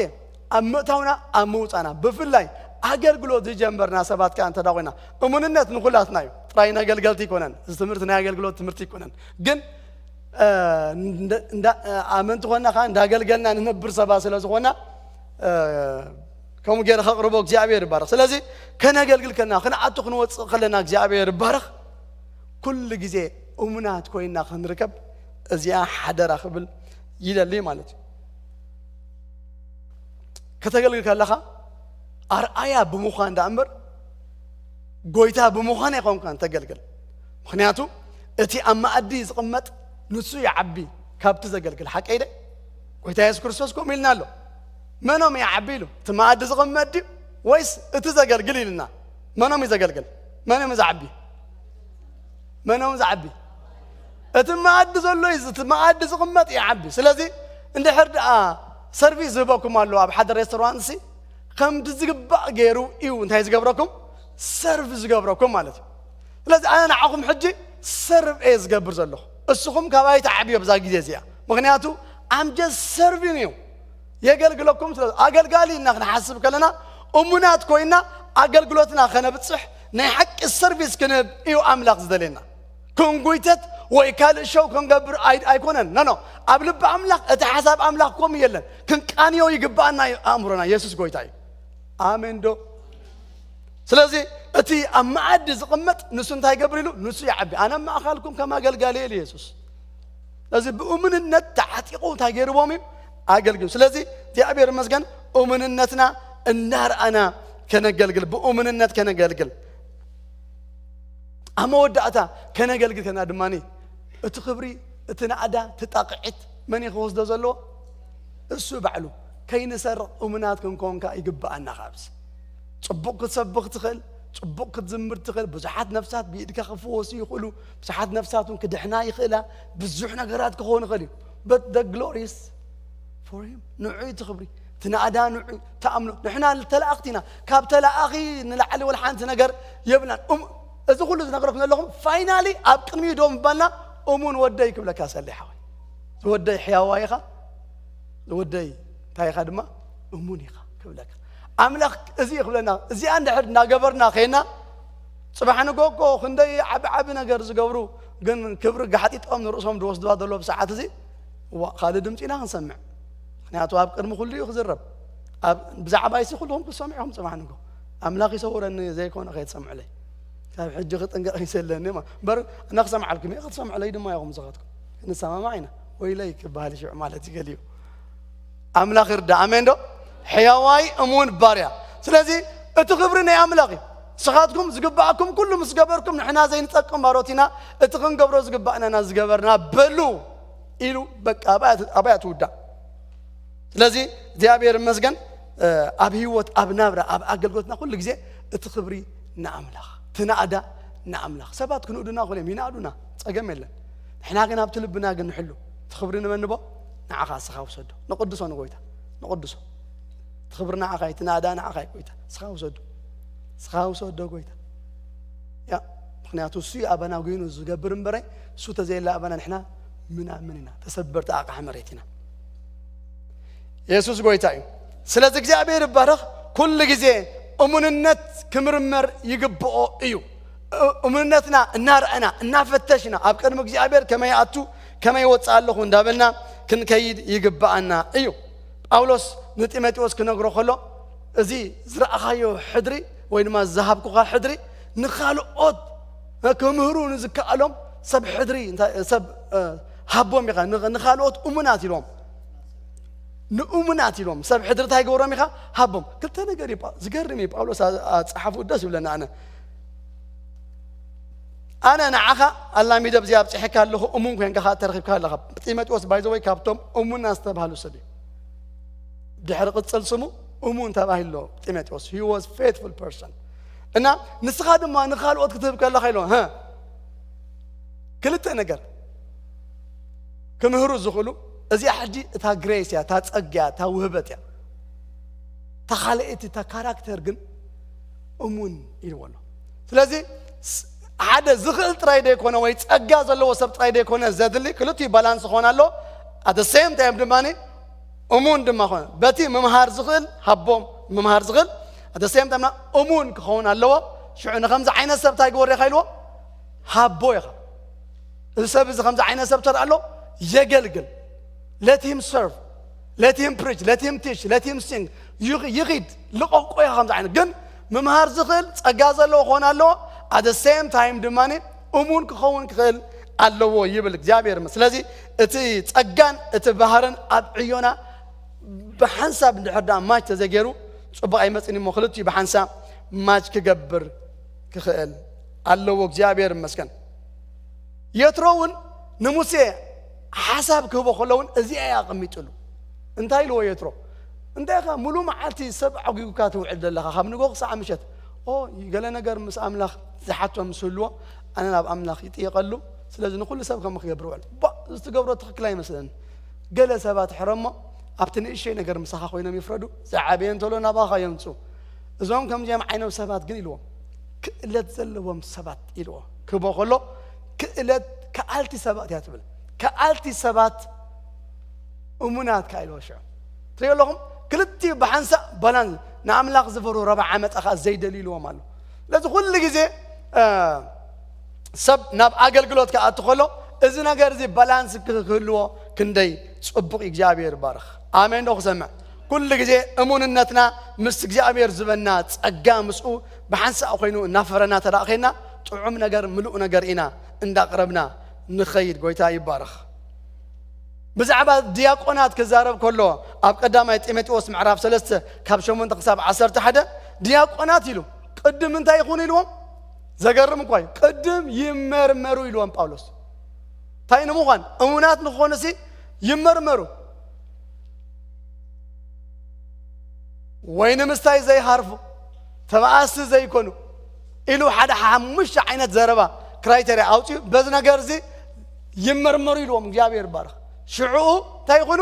ኣብ ምእታውና፣ ኣብ ምውጻና፣ ብፍላይ ኣገልግሎት ዝጀመርና ሰባት ከኣ እንተ ደኣ ኮይና፣ እሙንነት ንኹላትና እዩ። ጥራይ ነገልገልቲ ኣይኮነን። እዚ ትምህርቲ ናይ ኣገልግሎት ትምህርቲ ኣይኮነን። ግን፣ እ፣ እንደ-፣ እንዳ-፣ እ፣ ኣመንቲ ኮና ከኣ እንዳገልገልና ንነብር ሰባት ስለ ዝኾና፣ እ፣ ከምኡ ገይረ ከቕርቦ እግዚኣብሔር ይባረኽ። ስለዚ ከነገልግል ከለና፣ ክንኣቱ ክንወጽእ ከለና እግዚኣብሔር ይባረኽ። ኩሉ ግዜ እሙናት ኮይና ክንርከብ እዚኣ ሓደራ ክብል ይደሊ ማለት እዩ። ከተገልግል ከለኻ ኣርኣያ ብምዃን ደኣ እምበር ጎይታ ብምዃን ኣይኮንካን ተገልግል። ምኽንያቱ እቲ ኣብ መኣዲ ዝቕመጥ ንሱ ይዓቢ ካብቲ ዘገልግል። ሓቀይ ደ? ጎይታ የሱስ ክርስቶስ ከምኡ ኢልና ኣሎ። መኖም ይዓቢ ኢሉ? እቲ መኣዲ ዝቕመጥ ድዩ ወይስ እቲ ዘገልግል ኢልና? መኖም እዩ ዘገልግል? መኖም እዩ ዝዓቢ? መኖም ዝዓቢ? እቲ መኣዲ ዘሎ እዩ፣ እቲ መኣዲ ዝቕመጥ ይዓቢ። ስለዚ እንድሕር ደኣ ሰርቪስ ዝህበኩም ኣሎ ኣብ ሓደ ሬስቶራንት ሲ፣ ከምቲ ዝግባእ ገይሩ እዩ እንታይ ዝገብረኩም? ሰርቭ ዝገብረኩም ማለት እዩ። ስለዚ ኣነ ንዓኹም ሕጂ ሰርቭ እየ ዝገብር ዘለኹ። እስኹም ካባይ ተዓብዮ ብዛ ግዜ እዚኣ። ምኽንያቱ I'm just serving you። የገልግለኩም። ስለ ኣገልጋሊ እና ክንሓስብ ከለና እሙናት ኮይና ኣገልግሎትና ከነብጽሕ ናይ ሓቂ ሰርቪስ ክንህብ እዩ ኣምላኽ ዝደልየና። ክንጉይተት ወይ ካልእ ሸው ክንገብር ኣይ- ኣይኮነን። ኖ ኖ፣ ኣብ ልቢ ኣምላኽ እቲ ሓሳብ ኣምላኽ ከምኡ የለን። ክንቃንዮ ይግባኣና እዩ ኣእምሮና። የሱስ ጎይታ እዩ። ኣሜን ዶ? ስለዚ እቲ ኣብ መኣዲ ዝቕመጥ ንሱ እንታይ ይገብር ኢሉ? ንሱ ይዓቢ። ኣነ ኣብ ማእኻልኩም ከም ኣገልጋሊ ኢሉ የሱስ። ስለዚ ብእሙንነት ተዓጢቑ እንታይ ገይርዎም እዩ? ኣገልግሉ። ስለዚ እግዚኣብሔር ይመስገን እሙንነትና እናርኣና ከነገልግል፣ ብእሙንነት ከነገልግል። ኣብ መወዳእታ ከነገልግል ከና ድማ እቲ ክብሪ፣ እቲ ናእዳ፣ እቲ ጣቕዒት መን እዩ ክወስዶ ዘለዎ? እሱ ባዕሉ። ከይንሰርቕ እሙናት ክንከውን ከዓ ይግብኣና። ካብዚ ጽቡቕ ክትሰብኽ ትኽእል፣ ጽቡቕ ክትዝምር ትኽእል፣ ብዙሓት ነፍሳት ብኢድካ ክፍወሱ ይኽእሉ፣ ብዙሓት ነፍሳት እውን ክድሕና ይኽእላ፣ ብዙሕ ነገራት ክኸውን ይኽእል እዩ። But the glory is for him። ንዑ እቲ ክብሪ፣ እቲ ናእዳ ንዑ፣ ተኣምኖ። ንሕና ተላእኽቲ ኢና። ካብ ተላኣኺ ንላዕሊ ወላ ሓንቲ ነገር የብልናን። እም-፣ እዚ ኩሉ ዝነግረኩም ዘለኹም ፋይናሊ ኣብ ቅድሚኡ ደው ምባልና እሙን ወደይ ክብለካ ሰለ ሓወይ። ዝወደይ ሕያዋይ ኢኻ፣ ዝወደይ እንታይ ኢኻ ድማ እሙን ኢኻ ክብለካ። ኣምላኽ እዚ እዩ ክብለና። እዚኣ እንድሕር እናገበርና ከይና፣ ጽባሕ ንጎ እኮ ክንደይ ዓቢ ዓቢ ነገር ዝገብሩ ግን ክብሪ ጋሕጢጦም ንርእሶም ዝወስድዋ ዘሎ ብሰዓት እዚ፣ እዋ፣ ካልእ ድምጺ ኢና ክንሰምዕ። ምኽንያቱ ኣብ ቅድሚ ኩሉ እዩ ክዝረብ። ኣብ፣ ብዛዕባ ይሲ ኩልኹም ክትሰምዑ ኢኹም ጽባሕ ንጎ። ኣምላኽ ይሰውረኒ ዘይኮነ ከይትሰምዑለይ። ካብ ሕጂ ክጥንቀቕ ይሰለኒ። እምበር፣ ኣነ ክሰምዓልኩም እየ፣ ክትሰምዑለይ ድማ ኢኹም ዝኸትኩም። ክንሰማማዕ ኢና። ወይለይ ክበሃል ሽዑ ማለት እዩ ገሊኡ። ኣምላኽ ይርዳ። ኣሜን ዶ? ሕያዋይ እሙን ባርያ። ስለዚ እቲ ክብሪ ናይ ኣምላኽ እዩ። ንስኻትኩም ዝግባኣኩም ኩሉ ምስ ገበርኩም ንሕና ዘይንጠቅም ባሮት ኢና፣ እቲ ክንገብሮ ዝግባእና ኢና ዝገበርና በሉ ኢሉ በቃ ኣባያ ኣባያ ትውዳእ። ስለዚ እግዚኣብሔር ይመስገን ኣብ ህይወት ኣብ ናብራ ኣብ ኣገልግሎትና ኩሉ ግዜ እቲ ክብሪ ንኣምላኽ፣ እቲ ናእዳ ንኣምላኽ። ሰባት ክንእዱና ክእሉ እዮም፣ ይናእዱና፣ ጸገም የለን። ንሕና ግን ኣብቲ ልብና ግን ንሕሉ። እቲ ክብሪ ንመን ንቦ? ንዓኻ እስኻ ውሰዶ። ንቕድሶ ንጎይታ፣ ንቕድሶ። እቲ ክብሪ ንዓኻ እዩ፣ እቲ ናእዳ ንዓኻ እዩ ጎይታ። እስኻ ውሰዶ። እስኻ ውሰዶ ጎይታ። ያ፣ ምኽንያቱ እሱ እዩ ኣባና ጎይኑ ዝገብር እምበረ፣ እሱ ተዘየለ ኣባና ንሕና ምናምን ኢና፣ ተሰበርቲ ኣቕሓ መሬት ኢና። የሱስ ጎይታ እዩ። ስለዚ እግዚኣብሔር ይባረኽ። ኩሉ ግዜ እሙንነት ክምርመር ይግብኦ እዩ። እ-፣ እሙንነትና እናረኣና፣ እናፈተሽና፣ ኣብ ቅድሚ እግዚኣብሔር ከመይ ኣቱ፣ ከመይ ወፅእ ኣለኹ እንዳበልና ክንከይድ ይግብኣና እዩ። ጳውሎስ ንጢሞቴዎስ ክነግሮ ከሎ፣ እዚ ዝረኣኻዮ ሕድሪ ወይ ድማ ዝሃብኩኻ ሕድሪ ንኻልኦት ክምህሩ ንዝከኣሎም ሰብ ሕድሪ፣ እንታይ፣ ሰብ፣ እ፣ ሃቦም ኢኻ። ን-፣ ንኻልኦት እሙናት ኢሎም። ንእሙናት ኢሎም። ሰብ ሕድሪ እንታይ ገበሮም ኢኻ? ሃቦም። ክልተ ነገር እዩ ጳ-፣ ዝገርም እዩ። ጳውሎስ ኣ-፣ ኣጸሓፉ ደስ ይብለና ኣነ። ኣነ ንዓኻ ኣላሚደ ኣብዚ ኣብጺሐካ ኣለኹ፣ እሙን ኮይንካ ኸኣ ተረኺብካ ኣለኻ። ጢሞቴዎስ ባይ ዘ ወይ ካብቶም እሙናት ዝተባህሉ ሰብ እዩ። ድሕሪ ቅጽል ስሙ እሙን ተባሂሉ ኣሎ ጢሞቴዎስ። He was faithful person። እና ንስኻ ድማ ንኻልኦት ክትህብ ከለኻ ኢሎ፣ ሀ? ክልተ ነገር ክምህሩ ዝኽእሉ፣ እዚኣ ሕጂ እታ ግሬስ እያ፣ እታ ጸጋ እያ፣ እታ ውህበት እያ። እታ ካልኣይቲ፣ እታ ካራክተር ግን እሙን ኢልዎ ኣሎ። ስለዚ ስ-፣ ሓደ ዝኽእል ጥራይ ደይኮነ ወይ ጸጋ ዘለዎ ሰብ ጥራይ ደይኮነ ዘድሊ፣ ክልቲኡ ባላንስ ክኾን ኣለዎ። At the same time ድማ እሙን ድማ ኾነ። በቲ ምምሃር ዝኽእል ሃቦም፣ ምምሃር ዝኽእል፣ at the same time እሙን ክኸውን ኣለዎ። ሽዑ ንኸምዚ ዓይነት ሰብ እንታይ ግበሮ ኢኻ ኢልዎ? ሃቦ ኢኻ። እዚ ሰብ እዚ ከምዚ ዓይነት ሰብ ተርኣሎ፣ የገልግል። Let him serve. Let him preach. Let him teach. Let him sing. ይኽ-፣ ይኺድ። ልቐቆ ኢኻ ከምዚ ዓይነት። ግን ምምሃር ዝኽእል ጸጋ ዘለዎ ክኾን ኣለዎ። At the same time ድማ እሙን ክኸውን ክኽእል ኣለዎ ይብል እግዚኣብሔር። ስለዚ እቲ ጸጋን እቲ ባህርን ኣብ ዕዮና ብሓንሳብ እንድሕር ደኣ ማች ተዘይገይሩ ጽቡቕ ኣይመጽእን እሞ ክልቲኡ ብሓንሳብ ማች ክገብር ክኽእል ኣለዎ። እግዚኣብሔር ይመስገን። የትሮ እውን ንሙሴ ሓሳብ ክህቦ ከሎ እውን እዚኣ እያ ኣቐሚጥሉ። እንታይ ኢልዎ የትሮ? እንታይ ኢኻ ሙሉ መዓልቲ ሰብ ዓጒጉካ ትውዕል ዘለኻ? ካብ ንጎ ክሳዕ ምሸት። ኦ፣ ገለ ነገር ምስ ኣምላኽ ዝሓቶ ምስ ህልዎ፣ ኣነ ናብ ኣምላኽ ይጥየቐሉ። ስለዚ ንኹሉ ሰብ ከም ክገብር ውዕል። ባ፣ እዚ ትገብሮ ትኽክል ኣይመስለኒ። ገለ ሰባት ሕረሞ፣ ኣብቲ ንእሽተይ ነገር ምሳኻ ኮይኖም ይፍረዱ፣ ዝዓበየ እንተሎ ናባኻ የምፁ። እዞም ከምዚኦም ዓይነት ሰባት ግን ኢልዎም፣ ክእለት ዘለዎም ሰባት ኢልዎ ክህቦ ከሎ፣ ክእለት ከኣልቲ ሰባት እያ ትብል። ከኣልቲ ሰባት እሙናት ከኣ ኢልዎ ሽዑ። ትሪኦ ኣለኹም? ክልቲኡ ብሓንሳእ ባላንስ፣ ንኣምላኽ ዝፈርሁ ረብዓ መጻ ከኣ ዘይደልዩ ኢልዎም ኣሎ። ስለዚ ኩሉ ግዜ፣ እ፣ ሰብ ናብ ኣገልግሎት ክኣቱ ከሎ፣ እዚ ነገር እዚ ባላንስ ክህልዎ ክንደይ ጽቡቕ እዩ። እግዚኣብሔር ይባረኽ። ኣሜን ዶ ክሰምዕ? ኩሉ ግዜ እሙንነትና ምስ እግዚኣብሔር ዝበና ጸጋ ምስኡ ብሓንሳእ ኮይኑ እናፈረና ተዳእኸና፣ ጥዑም ነገር፣ ምሉእ ነገር ኢና እንዳቕረብና ንኸይድ። ጎይታ ይባረኽ። ብዛዕባ ዲያቆናት ክዛረብ ከሎ፣ ኣብ ቀዳማይ ጢሞቴዎስ ምዕራፍ ሰለስተ ካብ ሸሞንተ ክሳብ ዓሰርተ ሓደ፣ ዲያቆናት ኢሉ ቅድም እንታይ ይኹኑ ኢልዎም? ዘገርም እኳ እዩ። ቅድም ይመርመሩ ኢልዎም ጳውሎስ። እንታይ ንምዃን? እሙናት ንክኾኑሲ ይመርመሩ። ወይኒ ምስታይ ዘይሃርፉ፣ ተባኣስቲ ዘይኮኑ ኢሉ ሓደ ሓሙሽተ ዓይነት ዘረባ፣ ክራይቴርያ ኣውፂኡ። በዚ ነገር እዚ ይመርመሩ ኢልዎም። እግዚኣብሔር ይባረኽ። ሽዕኡ እንታይ ይኹኑ?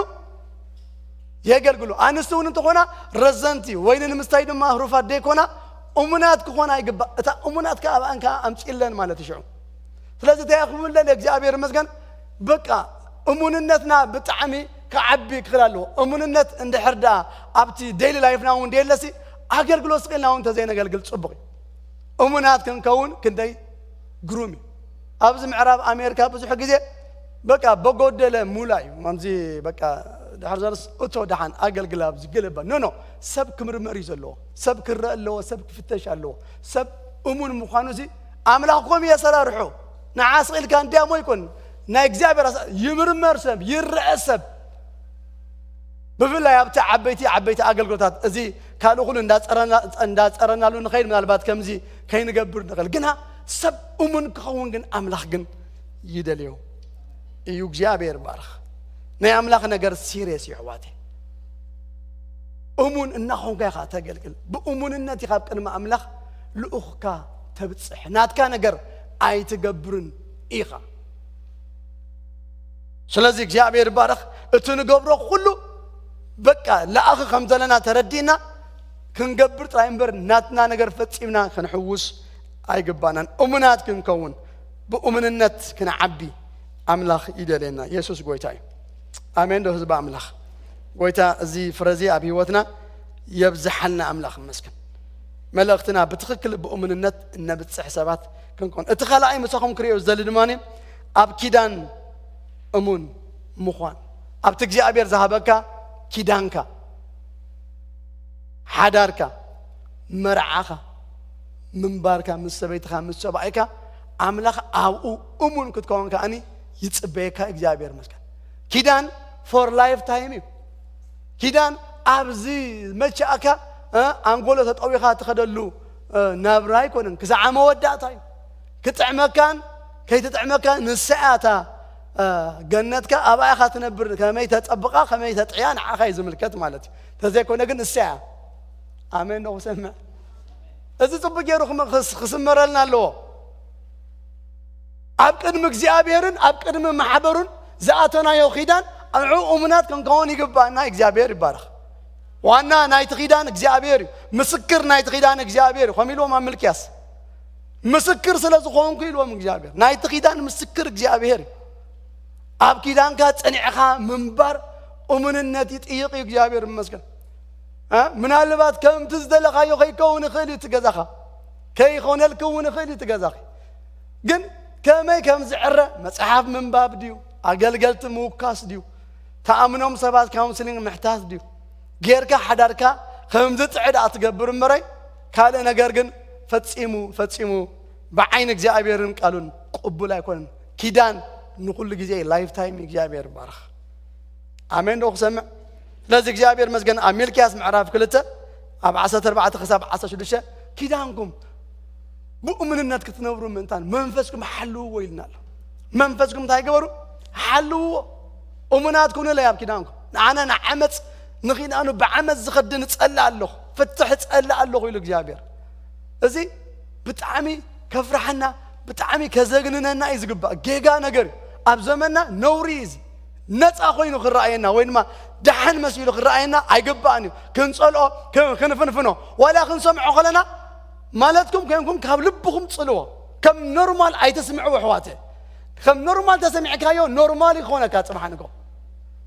የገልግሉ። ኣንስቲ እውን እንተኾና ረዘንቲ፣ ወይኒ ንምስታይ ድማ ህሩፋት ዘይኮና፣ እሙናት ክኾና ይግባእ። እታ እሙናት ከኣ ኣብኣን ከኣ ኣምፅእለን ማለት እዩ ሽዑ። ስለዚ እንታይ ክብለል? እግዚኣብሔር ይመስገን። በቃ እሙንነትና ብጣዕሚ ክዓቢ ክኽእል ኣለዎ። እሙንነት እንድሕር ደኣ ኣብቲ ዴይሊ ላይፍና እውን ደየለሲ፣ ኣገልግሎት ስቕ ኢልና እውን እንተዘይነገልግል ጽቡቕ እዩ። እሙናት ክንከውን ክንደይ ግሩም እዩ። ኣብዚ ምዕራብ ኣሜሪካ ብዙሕ ግዜ በቃ በጎደለ ሙላ እዩ። ከምዚ በቃ ድሕር ዘርስ እቶ ደሓን ኣገልግል ኣብዚ ገለባ። ኖ፣ ኖ፣ ሰብ ክምርመር እዩ ዘለዎ። ሰብ ክረአ ኣለዎ፣ ሰብ ክፍተሽ ኣለዎ። ሰብ እሙን ምዃኑ እዚ ኣምላኽ ኮም እየ ሰራርሖ። ንዓ ስቕ ኢልካ እንዲያሞ ይኮን። ናይ እግዚኣብሔር ኣሳ-፣ ይምርመር ሰብ፣ ይረአ ሰብ። ብፍላይ ኣብቲ ዓበይቲ፣ ዓበይቲ ኣገልግሎታት እዚ ካልእ ኩሉ እንዳጸረና-፣ እንዳጸረናሉ ንኸይድ ምናልባት ከምዚ ከይንገብር ንኽእል። ግና ሰብ እሙን ክኸውን ግን ኣምላኽ ግን ይደልዮ እዩ። እግዚኣብሔር ይባረኽ። ናይ ኣምላኽ ነገር ሲሪየስ እዩ ኣሕዋተይ። እሙን እናኾንካ ኢኻ ተገልግል። ብእሙንነት ኢኻ ኣብ ቅድሚ ኣምላኽ ልኡኽካ ተብጽሕ። ናትካ ነገር ኣይትገብርን ኢኻ። ስለዚ እግዚኣብሔር ይባረኽ። እቲ ንገብሮ ኩሉ በቃ ለኣኺ ከም ዘለና ተረዲእና ክንገብር ጥራይ እምበር ናትና ነገር ፈጺምና ክንሕውስ ኣይግባናን። እሙናት ክንከውን ብእሙንነት ክንዓቢ ኣምላኽ ይደልየና። የሱስ ጎይታ እዩ። ኣሜን ዶ ህዝቢ ኣምላኽ? ጎይታ እዚ ፍረ እዚ ኣብ ህይወትና የብዝሓልና። ኣምላኽ ይመስገን። መልእኽትና ብትኽክል ብእሙንነት እነብጽሕ ሰባት ክንኮን። እቲ ካልኣይ ምሳኹም ክርእዮ ዝደሊ ድማ ኣብ ኪዳን እሙን ምዃን። ኣብቲ እግዚኣብሔር ዝሃበካ ኪዳንካ፣ ሓዳርካ፣ መርዓኻ፣ ምንባርካ ምስ ሰበይትኻ፣ ምስ ሰብኣይካ፣ ኣምላኽ ኣብኡ እሙን ክትከውን ከኣኒ ይጽበየካ። እግዚኣብሔር ይመስገን። ኪዳን ፎር ላይፍ ታይም እዩ። ኪዳን ኣብዚ መቻእካ፣ እ፣ ኣንጎሎ ተጠዊኻ ትኸደሉ፣ እ፣ ናብራ ኣይኮነን። ክሳዕ መወዳእታ እዩ። ክጥዕመካን ከይትጥዕመካን ንሳ እያ እታ፣ እ፣ ገነትካ፣ ኣብኣ ኢኻ ትነብር። ከመይ ተጸብቓ፣ ከመይ ተጥዕያ ንዓኻ እዩ ዝምልከት ማለት እዩ። ተዘይኮነ ግን ንሳ እያ። ኣሜን ዶ ክሰምዕ? እዚ ጽቡቅ ገይሩ ክም-፣ ክስ-፣ ክስመረልና ኣለዎ። ኣብ ቅድሚ እግዚኣብሔርን ኣብ ቅድሚ ማሕበሩን ዝኣተናዮ ኪዳን፣ ንዕኡ እሙናት ክንከውን ይግባእና። እግዚኣብሔር ይባረኽ። ዋና ናይቲ ኪዳን እግዚኣብሔር እዩ። ምስክር ናይቲ ኪዳን እግዚኣብሔር እዩ። ከምኡ ኢልዎም ኣብ ሚልክያስ፣ "ምስክር ስለ ዝኾንኩ" ኢልዎም እግዚኣብሔር። ናይቲ ኪዳን ምስክር እግዚኣብሔር እዩ። ኣብ ኪዳንካ ጸኒዕኻ ምንባር እሙንነት ይጥይቕ እዩ። እግዚኣብሔር ይመስገን። እ? ምናልባት ከምቲ ዝደለኻዮ ከይከውን ይኽእል እዩ እቲ ገዛኻ። ከይኾነልኪ እውን ይኽእል እዩ እቲ ገዛኺ። ግን ከመይ ከም ዝዕረ መጽሓፍ ምንባብ ድዩ? ኣገልገልቲ ምውካስ ድዩ? ተኣምኖም ሰባት ካውንስሊንግ ምሕታት ድዩ? ጌርካ ሓዳርካ ከም ዝጥዕድ ኣትገብር እምበረይ፣ ካልእ ነገር ግን ፈጺሙ፣ ፈጺሙ ብዓይኒ እግዚኣብሔርን ቃሉን ቅቡል ኣይኮነን። ኪዳን ንኹሉ ግዜ ላይፍ ታይም እግዚኣብሔር ይባረኽ። ኣሜን ዶ ክሰምዕ? ስለዚ እግዚኣብሔር መስገን ኣብ ሚልክያስ ምዕራፍ ክልተ ኣብ ዓሰርተ ኣርባዕተ ክሳብ ዓሰርተ ሽዱሽተ ኪዳንኩም ብእሙንነት ክትነብሩ ምእንታን መንፈስኩም ሓልውዎ ኢልና ኣሎ። መንፈስኩም እንታይ ገበሩ? ሓልውዎ። እሙናት ኩኑ ኢለ ኣብ ኪዳንኩም። ንዓና ንዓመፅ ንኺዳኑ ብዓመፅ ዝኸድ ንጸልእ ኣለኹ፣ ፍትሕ እጸልእ ኣለኹ ኢሉ እግዚኣብሔር። እዚ ብጣዕሚ ከፍርሓና፣ ብጣዕሚ ከዘግንነና እዩ ዝግባእ። ጌጋ ነገር እዩ። ኣብ ዘመንና ነውሪ እዩ እዚ። ነፃ ኮይኑ ክረኣየና ወይ ድማ ደሓን መሲሉ ክረኣየና ኣይግባእን እዩ። ክንጸልኦ፣ ክ-፣ ክንፍንፍኖ፣ ዋላ ክንሰምዖ ከለና ማለትኩም ኮይንኩም ካብ ልብኹም ጽልዎ። ከም ኖርማል ኣይተስምዕዎ ኣሕዋተ። ከም ኖርማል ተሰሚዕካዮ ኖርማል ይኾነካ ጽባሕ ንግሆ።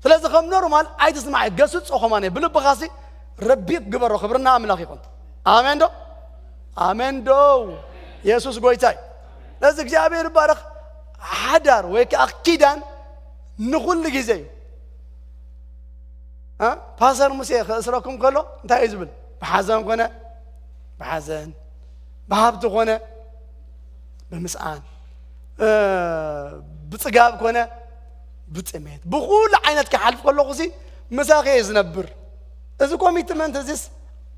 ስለዚ ከም ኖርማል ኣይትስማዕ፣ ገስጾ ከማን ብልብኻሲ ረቢክ ግበሮ። ክብርና ኣምላኽ ይኹን። ኣሜን ዶ? ኣሜን ዶ? የሱስ ጎይታይ። ስለዚ እግዚኣብሔር ይባረኽ። ሓዳር ወይ ከዓ ኪዳን ንኹሉ ግዜ እዩ። እ? ፓስተር ሙሴ ክእስረኩም ከሎ እንታይ እዩ ዝብል? ብሓዘን ኮነ ብሓዘን፣ ብሃብቲ ኮነ ብምስኣን፣ እ፣ ብጽጋብ ኮነ ብጥሜት፣ ብኹሉ ዓይነት ክሓልፍ ከለኹ ሲ ምሳኸ እየ ዝነብር። እዚ ኮሚትመንት እዚስ፣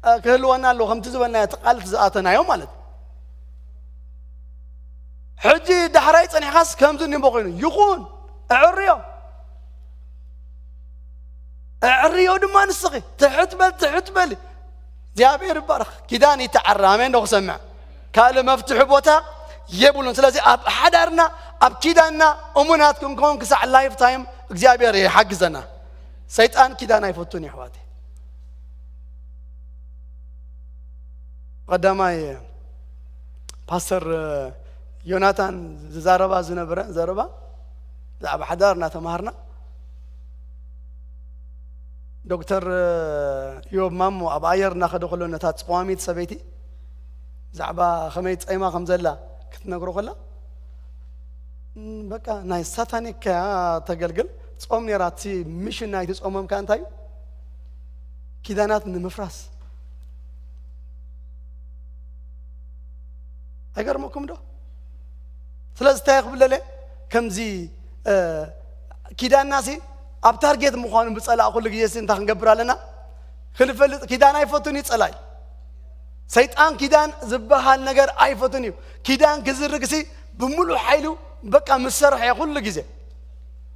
እ፣ ክህልወና ኣለዎ። ከምቲ ዝበልናዮ፣ እቲ ቃል ዝኣተናዮ ማለት እዩ። ሕጂ ዳሕራይ ጸኒሕካስ ከምዚ እኒቦ ኮይኑ ይኹን፣ እዕርዮ። እዕርዮ ድማ ንስኺ። ትሕት በል፣ ትሕት በል። እግዚኣብሔር ይባረኽ። ኪዳን ይተዓረ። ኣሜን ዶ ክሰምዕ? ካልእ መፍትሒ ቦታ የብሉን። ስለዚ ኣብ ሓዳርና፣ ኣብ ኪዳንና እሙናት ክንከውን ክሳዕ ላይፍ ታይም እግዚኣብሔር ይሓግዘና። ሰይጣን ኪዳን ኣይፈቱን እዩ፣ ኣሕዋተይ። ቀዳማይ ፓስተር ዮናታን ዝዛረባ ዝነበረ ዘረባ ብዛዕባ ሓዳር እናተማሃርና፣ ዶክተር ዮብ ማሞ ኣብ ኣየር እናኸደ ከሎ ነታ ጽዋሚት ሰበይቲ ብዛዕባ ከመይ ጸይማ ከም ዘላ ክትነግሮ ከላ፣ "እም፣ በቃ ናይ ሳታኒክ ከያ ተገልግል ጾም ነይራ። እቲ ሚሽን ናይቲ ጾሞም ከኣ እንታይ እዩ? ኪዳናት ንምፍራስ። ኣይገርመኩም ዶ?" ስለዚ እንታይ ክብለለ ከምዚ፣ እ፣ ኪዳናሲ ኣብ ታርጌት ምዃኑ ብጸላእ ኩሉ ግዜ ሲ እንታይ ክንገብር ኣለና? ክንፈልጥ፣ ኪዳን ኣይፈቱን እዩ ጸላይ። ሰይጣን ኪዳን ዝበሃል ነገር ኣይፈቱን እዩ። ኪዳን ክዝርግሲ ብምሉእ ሓይሉ በቃ ምስ ሰርሐ ኩሉ ግዜ።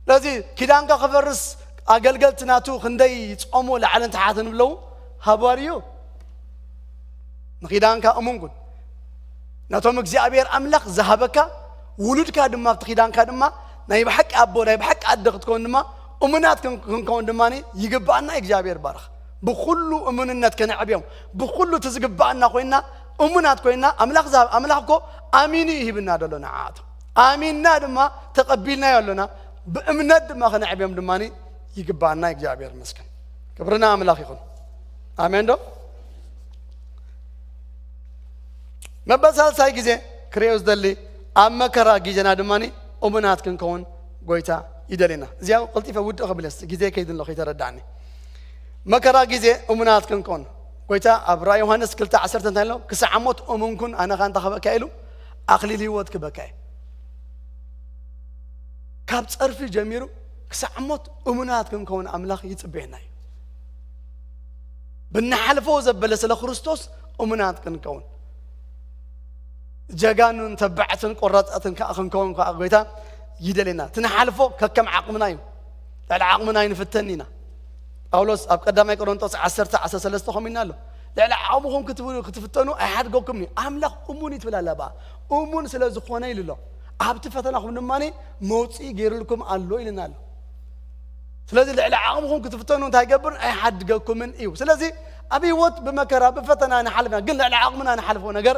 ስለዚ ኪዳንካ ክፈርስ ኣገልገልቲ ናቱ ክንደይ ጾሙ ላዕልን ታሕትን ብለው ሃባርዩ። ንኺዳንካ እሙን ኩን። ነቶም እግዚኣብሔር ኣምላኽ ዝሃበካ ውሉድካ ድማ ኣብቲ ኺዳንካ ድማ ናይ ብሓቂ ኣቦ ናይ ብሓቂ ኣደ ክትከውን ድማ እሙናት ክን-፣ ክንከውን ድማ ይግባኣና። እግዚኣብሔር ባርኽ። ብኹሉ እሙንነት ከነዕብዮም፣ ብኹሉ እቲ ዝግባኣና ኮይና እሙናት ኮይና ኣምላኽ ዝሃብ-፣ ኣምላኽ እኮ ኣሚኑ እዩ ሂብና ዘሎ ንዓኣቶም። ኣሚንና ድማ ተቐቢልናዮ ኣለና። ብእምነት ድማ ከነዕብዮም ድማ ይግባኣና። እግዚኣብሔር ይመስገን። ክብርና ኣምላኽ ይኹን። ኣሜን ዶ? መበል ሳልሳይ ግዜ ክርእዮ ዝደሊ ኣብ መከራ ግዜና ድማ እሙናት ክንከውን ጎይታ ይደልየና። እዚኣ ቀልጢፈ ውድእ ክብል እየ፣ ግዜ ከይድን ኣሎ ከይተረዳእኒ። መከራ ግዜ እሙናት ክንከውን ጎይታ ኣብ ራእይ ዮሃንስ ክልተ ዓሰርተ እንታይ ኣሎ? "ክሳዕ ሞት እሙን ኩን፣ ኣነ ኸኣ እንታይ ክበካ?" ኢሉ ኣኽሊል ህይወት ክበካ እየ። ካብ ጸርፊ ጀሚሩ ክሳዕ ሞት እሙናት ክንከውን ኣምላኽ ይጽበየና እዩ። ብንሓልፎ ዘበለ ስለ ክርስቶስ እሙናት ክንከውን፣ ጀጋኑን ተባዕትን ቆራጻትን ከኣ ክንከውን ከኣ ጎይታ ይደልየና። እቲ ንሓልፎ ከከም ዓቕምና እዩ። ልዕሊ ዓቕምና ኣይንፍተን ኢና። ጳውሎስ ኣብ ቀዳማይ ቆሮንጦስ ዓሰርተ ዓሰርተ ሰለስተ ከምኡ ኢልና ኣሎ። "ልዕሊ ዓቕምኹም ክትብ-፣ ክትፍተኑ ኣይሓድገኩም እዩ። ኣምላኽ እሙን እዩ" ትብል ኣላ ብኣ። እሙን ስለ ዝኾነ ኢሉ ኣሎ። "ኣብቲ ፈተናኹም ድማ መውፅኢ ገይሩልኩም ኣሎ" ኢልና ኣሎ። ስለዚ ልዕሊ ዓቕምኹም ክትፍተኑ እንታይ ይገብር? ኣይሓድገኩምን እዩ። ስለዚ ኣብ ህይወት ብመከራ ብፈተና ንሓልፍና፣ ግን ልዕሊ ዓቕምና ንሓልፎ ነገር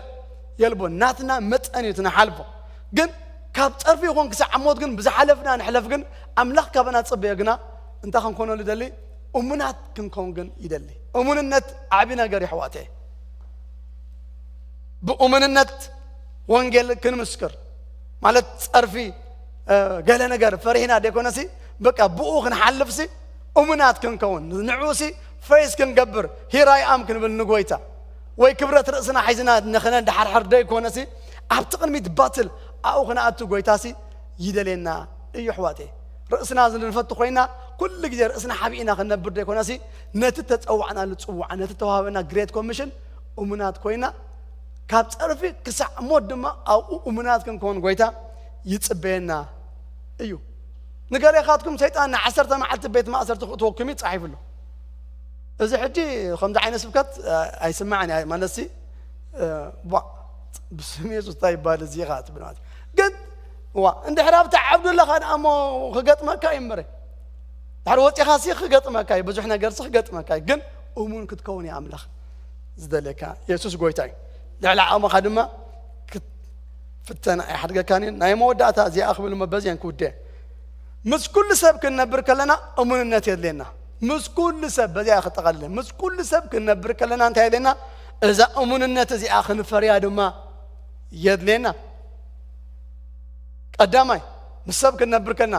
የልቦን። ናትና መጠን እዩ እቲ ንሓልፎ። ግን ካብ ጸርፊ ይኹን ክሳዕ ሞት ግን ብዝሓለፍና ንሕለፍ፣ ግን ኣምላኽ ካባና ዝጽበዮ ግና እንታይ ክንኮኖ ዝደሊ? እሙናት ክንከውን ግን ይደሊ። እሙንነት ዓቢ ነገር የሕዋተይ። ብእሙንነት ወንጌል ክንምስክር ማለት ጸርፊ፣ እ፣ ገለ ነገር ፈሪህና ደይኮነሲ፣ በቃ ብኡ ክንሓልፍሲ እሙናት ክንከውን፣ ንዕኡሲ ፌስ ክንገብር፣ ሂር ኣይ ኣም ክንብል ንጎይታ፣ ወይ ክብረት ርእስና ሒዝና ንኽነድሓርሕር ደይኮነሲ፣ ኣብቲ ቅድሚት ባትል ኣብኡ ክንኣቱ ጎይታሲ ይደልየና እዩ ኣሕዋተይ። ርእስና ዝንፈቱ ኮይና፣ ኩሉ ግዜ ርእስና ሓቢእና ክንነብር ደይኮነሲ፣ ነቲ ተጸዋዕናሉ ጽዋዕ፣ ነቲ ተዋህበና ግሬት ኮሚሽን እሙናት ኮይና፣ ካብ ጸርፊ ክሳዕ ሞት ድማ ኣብኡ እሙናት ክንከውን ጎይታ ይጽበየና እዩ። ንገሌኻትኩም ሰይጣን ንዓሰርተ መዓልቲ ቤት ማእሰርቲ ክእትወኩም እዩ ተጻሒፉ ኣሎ። እዚ ሕጂ ከምዚ ዓይነት ስብከት፣ እ፣ ኣይስማዕን እየ፣ ማለትሲ፣ እ፣ ቧ፣ ብስም የሱስ እንታይ ይባል እዚ ኢኻ ትብል ማለት እዩ። ግን፣ ዋ፣ እንድሕር ኣብቲ ዓብዱ ኣለኻ ደኣ እሞ ክገጥመካ እዩ እምበረ። ድሕሪ ወፂኻ ሲ ክገጥመካ እዩ፣ ብዙሕ ነገር ሲ ክገጥመካ እዩ። ግን እሙን ክትከውን እዩ ኣምላኽ ዝደልየካ። የሱስ ጎይታ እዩ። ልዕሊ ዓቕምኻ ድማ ክትፍተን ኣይሓድገካን እዩ። ናይ መወዳእታ እዚኣ ክብል እሞ በዚአን ክውደ። ምስ ኩሉ ሰብ ክንነብር ከለና እሙንነት የድልየና። ምስ ኩሉ ሰብ፣ በዚኣ ክጠቓልል። ምስ ኩሉ ሰብ ክንነብር ከለና እንታይ የድልየና? እዛ እሙንነት እዚኣ ክንፈርያ ድማ የድልየና። ቀዳማይ፣ ምስ ሰብ ክንነብር ከለና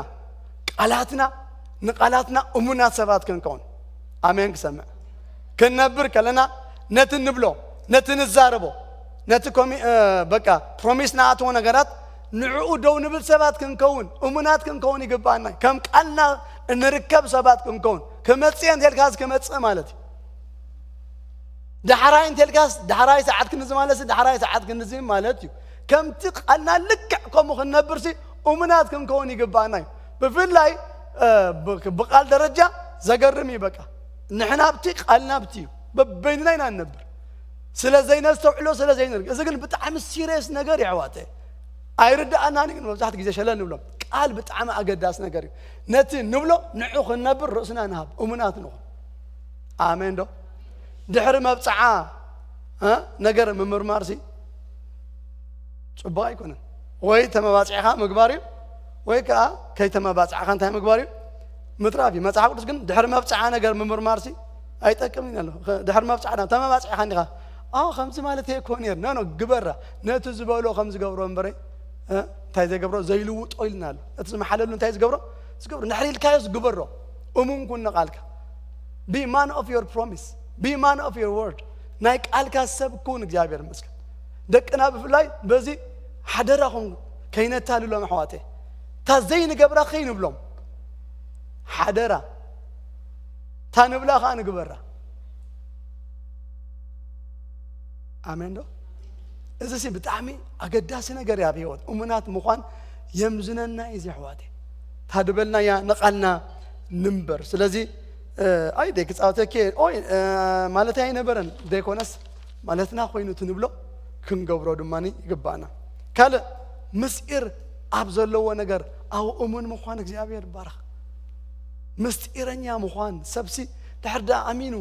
ቃላትና፣ ንቃላትና እሙናት ሰባት ክንከውን። ኣሜን ክሰምዕ። ክንነብር ከለና ነቲ ንብሎ፣ ነቲ ንዛረቦ፣ ነቲ ኮሚ-፣ እ፣ በቃ ፕሮሚስ ንኣትዎ ነገራት ንዕኡ ደው ንብል ሰባት ክንከውን፣ እሙናት ክንከውን ይግባኣና። ከም ቃልና እንርከብ ሰባት ክንከውን። ክመጽእ እንተልካ ክመጽእ ማለት እዩ። ዳሕራይ እንተልካስ ዳሕራይ ሰዓት ክንዚ ማለትሲ ዳሕራይ ሰዓት ክንዚ ማለት እዩ። ከምቲ ቃልና ልክዕ ከምኡ ክንነብርሲ እሙናት ክንከውን ይግባኣና እዩ። ብፍላይ፣ እ፣ ብ-፣ ብቃል ደረጃ ዘገርም እዩ። በቃ ንሕና ኣብቲ ቃልና ኣብቲ እዩ። በበይንና ኢና ንነብር። ስለ ዘይነስተውዕሎ፣ ስለ ዘይንርግ-፣ እዚ ግን ብጣዕሚ ሲሪየስ ነገር እዩ ኣሕዋተይ። ኣይርድኣናን እዩ፣ ግን መብዛሕትኡ ግዜ ሸለል ንብሎም። ቃል ብጣዕሚ ኣገዳሲ ነገር እዩ። ነቲ ንብሎ ንዑ ክንነብር ርእስና ንሃብ፣ እሙናት ንኹን። ኣሜን ዶ? ድሕሪ መብጽዓ፣ እ፣ ነገር ምምርማርሲ ጽቡቕ ኣይኮነን። ወይ ተመባጺዕኻ ምግባር እዩ፣ ወይ ከኣ ከይተመባጻዕኻ እንታይ ምግባር እዩ? ምትራፍ እዩ። መጽሓፍ ቅዱስ ግን ድሕሪ መብጽዓ ነገር ምምርማርሲ ኣይጠቅምን ኣሎ። ድሕሪ መብጽዓ ና-፣ ተመባጺዕኻ እንዲኻ፣ "ኣዎ፣ ከምዚ ማለት እየ እኮ ነይሩ።" ኖ፣ ኖ፣ ግበራ። ነቲ ዝበሎ ከም ዝገብሮ እምበረ፣ እ፣ እንታይ ዘይገብሮ? ዘይልውጦ ኢልና ኣሎ። እቲ ዝመሓለሉ እንታይ ዝገብሮ? ዝገብሮ። ንድሕሪ ኢልካዮስ ግበሮ። እሙን ኩን ንቓልካ። Be man of your promise. Be man of your word. ናይ ቃልካ ሰብ ኩን። እግዚኣብሔር ይመስገን። ደቅና ብፍላይ በዚ ሓደራኹም ከይነታልሎም ኣሕዋተይ። እታ ዘይንገብራ ከይንብሎም። ሓደራ። እታ ንብላ ኸኣ ንግበራ። ኣሜን ዶ? እዚ ሲ ብጣዕሚ ኣገዳሲ ነገር እዩ ኣብ ህይወት። እሙናት ምዃን የምዝነና እዩ እዚ ኣሕዋተይ። እታ ድበልናያ ንቓልና ንንበር። ስለዚ፣ እ፣ ኣይ ደይ ክጻወተኪ፣ ኦይ፣ እ፣ ማለተይ ኣይነበረን፣ ዘይኮነስ ማለትና ኮይኑ እቲ ንብሎ ክንገብሮ ድማ ይግባእና። ካልእ ምስጢር ኣብ ዘለዎ ነገር ኣብኡ እሙን ምዃን። እግዚኣብሔር ይባረኽ። ምስጢረኛ ምዃን። ሰብሲ ድሕር ደኣ ኣሚኑ፣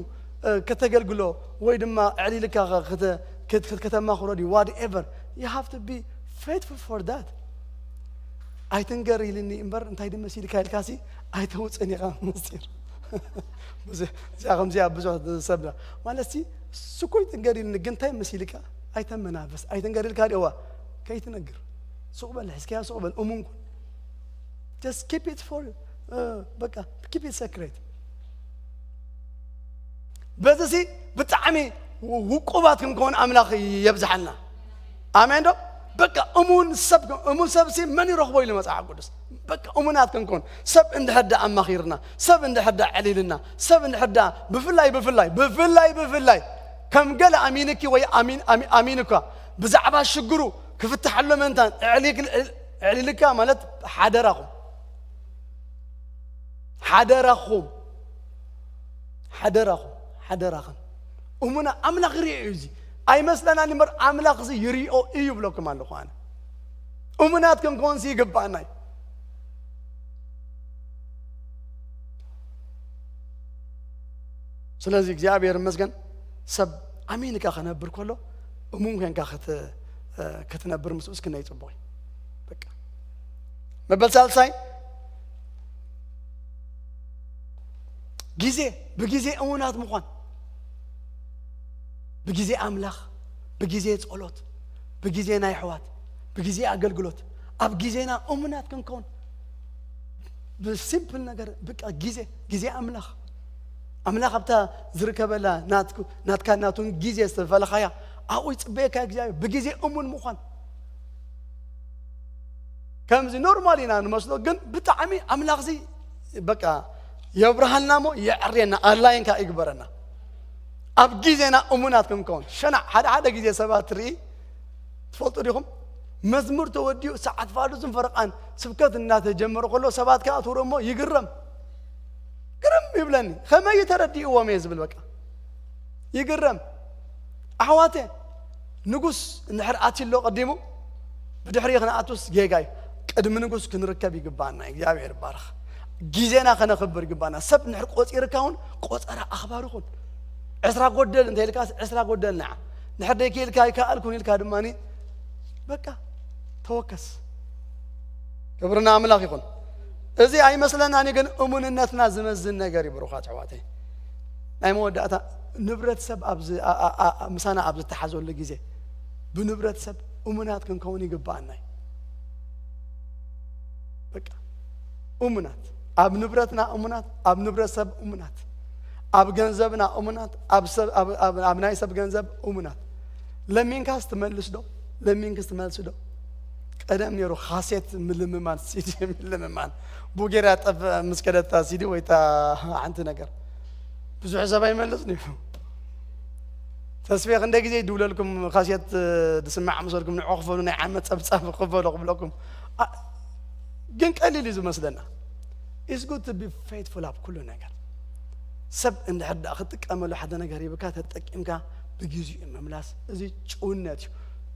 እ፣ ከተገልግሎ ወይ ድማ ኣዕሊልካ ከ-፣ ከተ-፣ ከት-፣ ከት-፣ ከተማኽሮ ድዩ? Whatever. You have to be faithful for that. ኣይትንገር ኢልኒ እምበር እንታይ ድመስ ኢልካ ኢልካሲ ኣይተውፅን ኢኻ ምስጢር። እዚ-፣ እዚኣ ከምዚኣ ብዙሕ ሰብና ማለት ሲ ስኮይ ትንገር ኢልኒ ግን እንታይ መሲልካ? ኣይተመናፈስ። ኣይትንገር ኢልካ ድዋ? ከይትነግር። ሱቕ በል፣ ሕዝክያ ሱቕ በል፣ እሙን ኩን። Just keep it for you. እ፣ በቃ keep it secret. በዚ ሲ ብጣዕሚ ውቁባት ክንከውን ኣምላኽ የብዝሓልና። ኣሜን ዶ? በቃ እሙን ሰብ፣ እሙን ሰብ ሲ መን ይረኽቦ ኢሉ መጽሓፍ ቅዱስ። በቃ እሙናት ክንከውን፣ ሰብ እንድሕር ደኣ ኣማኺርና፣ ሰብ እንድሕር ደኣ ዕሊልና፣ ሰብ እንድሕር ደኣ ብፍላይ፣ ብፍላይ፣ ብፍላይ፣ ብፍላይ ከም ገለ ኣሚንኪ ወይ ኣሚን-፣ ኣሚ-፣ ኣሚንኳ ብዛዕባ ሽግሩ ክፍትሓሎ ምእንታን ኣዕሊክ-፣ ኣዕሊልካ ማለት ሓደራኹም፣ ሓደራኹም፣ ሓደራኹም፣ ሓደራኽን። እሙና ኣምላኽ ይሪኦ እዩ እዚ። ኣይመስለናን እምበር ኣምላኽ እዚ ይሪኦ እዩ ይብለኩም ኣለኹ ኣነ። እሙናት ክንከውንሲ ይግባኣና እዩ። ስለዚ እግዚኣብሔር ይመስገን፣ ሰብ ኣሚንካ ክነብር ከሎ እሙን ኮንካ ክት-፣ እ፣ ክትነብር ምስኡ እስክነ ይጽቡቕ እዩ። በቃ። መበል ሳልሳይ፣ ግዜ፣ ብግዜ እሙናት ምዃን። ብግዜ ኣምላኽ፣ ብግዜ ጸሎት፣ ብግዜ ናይ ኣሕዋት፣ ብግዜ ኣገልግሎት፣ ኣብ ግዜና እሙናት ክንከውን። ብሲምፕል ነገር፣ በቃ ግዜ፣ ግዜ ኣምላኽ። ኣምላኽ ኣብታ ዝርከበላ ናትኩ-፣ ናትካ ናቱን ግዜ ዝተፈለኻያ፣ ኣብኡ ይጽበየካ እግዚኣብሔር። ብግዜ እሙን ምዃን። ከምዚ ኖርማል ኢና ንመስሎ፣ ግን ብጣዕሚ ኣምላኽዚ በቃ የብርሃልና እሞ የዕርየና፣ ኣላይንካ ይግበረና። ኣብ ግዜና እሙናት ክንከውን። ሸናዕ ሓደ ሓደ ግዜ ሰባት ትርኢ ትፈልጡ ዲኹም? መዝሙር ተወዲኡ ሰዓት ፋዱስን ፈረቓን ስብከት እናተጀመረ ከሎ ሰባት ከኣ ትውሮ እሞ ይግረም። ግርም ይብለኒ። ከመይ ተረዲእዎም እየ ዝብል በቃ። ይግረም። ኣሕዋተ፣ ንጉስ እንድሕር ኣትዩ ኣሎ ቀዲሙ፣ ብድሕሪ ክንኣቱስ ጌጋ እዩ። ቅድሚ ንጉስ ክንርከብ ይግባኣና። እግዚኣብሔር ይባረኽ። ግዜና ከነኽብር ይግባና። ሰብ ንድሕር ቆጺርካ እውን ቆጸራ ኣኽባሪ ኩን። ዕስራ ጎደል እንተ ኢልካ ዕስራ ጎደል ንዓ። ንድሕር ደይክኢልካ ኣይከኣልኩን ኢልካ ድማ በቃ ተወከስ። ክብርና ኣምላኽ ይኹን። እዚ ኣይመስለናን እዩ፣ ግን እሙንነትና ዝመዝን ነገር እዩ ብሩኻት ኣሕዋተይ። ናይ መወዳእታ ንብረት ሰብ ኣብዚ ኣ- ኣ- ኣ- ምሳና ኣብ ዝተሓዘሉ ግዜ ብንብረት ሰብ እሙናት ክንከውን ይግባኣና እዩ። በቃ እሙናት፣ ኣብ ንብረትና እሙናት፣ ኣብ ንብረት ሰብ እሙናት፣ ኣብ ገንዘብና እሙናት፣ ኣብ ሰብ ኣብ- ኣብ- ኣብ ናይ ሰብ ገንዘብ እሙናት። ለሚንካስ ትመልስ ዶ? ለሚንክስ ትመልስ ዶ? ቀደም ነይሩ ካሴት ምልምማን፣ ሲዲ ምልምማን። ቡጌር ያጠፍ ምስ ከደታ ሲዲ ወይ ታ ሓንቲ ነገር ብዙሕ ሰብ ኣይመልስን እዩ። ተስፌ ክንደይ ግዜ ይድውለልኩም፣ ካሴት ድስማዕ መሰልኩም ንዑ ክፈሉ ናይ ዓመት ጸብጻብ ክፈሉ ክብለኩም። ኣ- ግን ቀሊል እዩ ዝመስለና። It's good to be faithful ኣብ ኩሉ ነገር። ሰብ እንድሕር ደኣ ክጥቀመሉ ሓደ ነገር ሂብካ ተጠቂምካ ብግዚኡ ምምላስ፣ እዚ ጭውነት እዩ።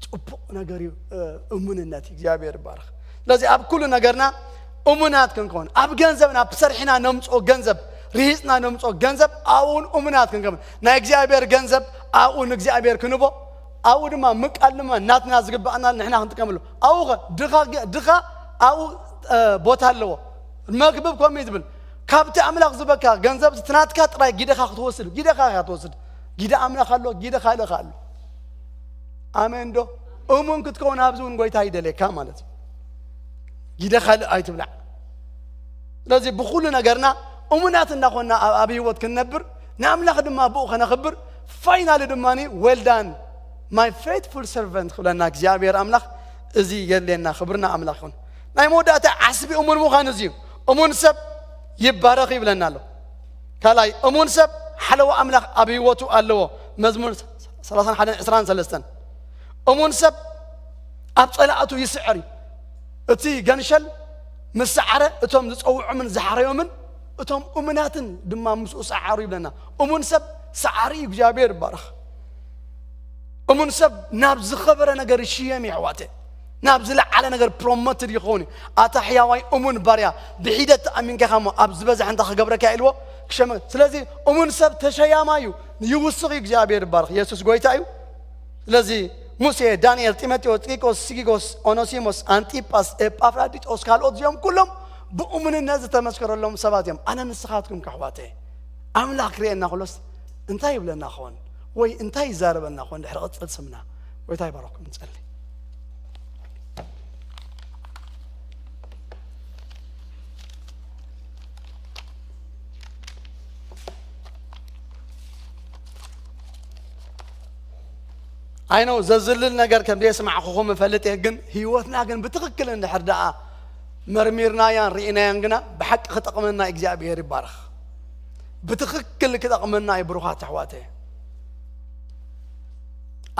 ጽቡቕ ነገር እዩ። እ፣ እሙንነት እዩ። እግዚኣብሔር ይባረኽ። ስለዚ ኣብ ኩሉ ነገርና እሙናት ክንከውን፣ ኣብ ገንዘብና ብሰርሒና ነምጽኦ ገንዘብ፣ ርሂጽና ነምጽኦ ገንዘብ ኣብኡ እውን እሙናት ክንከውን፣ ናይ እግዚኣብሔር ገንዘብ ኣብኡ ንእግዚኣብሔር ክንቦ፣ ኣብኡ ድማ ምቃል ድማ ናትና ዝግባኣና ንሕና ክንጥቀመሉ። ኣብኡ ኸ ድኻ ገ- ድኻ ኣብኡ እ፣ ቦታ ኣለዎ። መክብብ ከምኡ እዩ ዝብል፣ ካብቲ ኣምላኽ ዝበካ ገንዘብ ትናትካ ጥራይ ጊደኻ ክትወስድ፣ ጊደኻ ኢኻ ትወስድ። ጊደ ኣምላኽ ኣሎ፣ ጊደ ካልእኻ ኣሎ። ኣሜን ዶ? እሙን ክትከውን ኣብዚ እውን ጎይታ ይደልየካ ማለት እዩ። ጊደ ካልእ ኣይትብላዕ። ስለዚ ብኹሉ ነገርና እሙናት እንዳኾንና ኣብ ኣብ ህይወት ክንነብር፣ ንኣምላኽ ድማ ብኡ ከነኽብር፣ ፋይናሊ ድማ well done my faithful servant ክብለና እግዚኣብሔር ኣምላኽ። እዚ የድልየና። ክብርና ኣምላኽ ይኹን። ናይ መወዳእታ ዓስቢ እሙን ምዃን እዚ እዩ። እሙን ሰብ ይባረኽ ይብለና ኣሎ። ካልኣይ እሙን ሰብ ሓለዋ ኣምላኽ ኣብ ህይወቱ ኣለዎ። መዝሙር ሰላሳን ሓደን ዕስራን ሰለስተን። እሙን ሰብ ኣብ ጸላእቱ ይስዕር እዩ። እቲ ገንሸል ምስ ሰዓረ እቶም ዝጸውዖምን ዝሓረዮምን እቶም እሙናትን ድማ ምስኡ ሰዓሩ ይብለና። እሙን ሰብ ሰዓሪ እዩ። እግዚኣብሔር ይባረኽ። እሙን ሰብ ናብ ዝኸበረ ነገር ይሽየም እዩ ኣሕዋተ። ናብ ዝለዓለ ነገር ፕሮሞትድ ይኸውን እዩ። ኣታ ሕያዋይ እሙን ባርያ፣ ብሒደት ተኣሚንካ ኢኻ እሞ ኣብ ዝበዝሐ እንታይ ክገብረካ ኢልዎ ክሸመ። ስለዚ እሙን ሰብ ተሸያማይ እዩ። ይውስኽ እዩ። እግዚኣብሔር ይባረኽ። የሱስ ጎይታ እዩ። ስለዚ ሙሴ፣ ዳንኤል፣ ጢሞቴዎስ፣ ጢኪቆስ፣ ሲኪቆስ፣ ኦኖሲሞስ፣ ኣንጢጳስ፣ ኤጳፍራዲጦስ፣ ካልኦት እዚኦም ኩሎም ብእሙንነት ዝተመስከረሎም ሰባት እዮም። ኣነ ንስኻትኩም ከሕዋተ ኣምላኽ ክርእየና ከሎስ እንታይ ይብለና ኾን ወይ እንታይ ይዛረበና ኾን? ድሕሪ ቅጽል ስምና ጎይታ ይባረኩም። ንጸሊ። ኣይ ነው ዘዝልል ነገር ከም ዘየስማዕኹኹም እፈልጥ እየ፣ ግን ህይወትና ግን ብትኽክል እንድሕር ደኣ መርሚርናያን ርኢናያን ግና ብሓቂ ክጠቕመና እግዚኣብሔር ይባረኽ። ብትኽክል ክጠቕመና እዩ ብሩኻት ኣሕዋተ።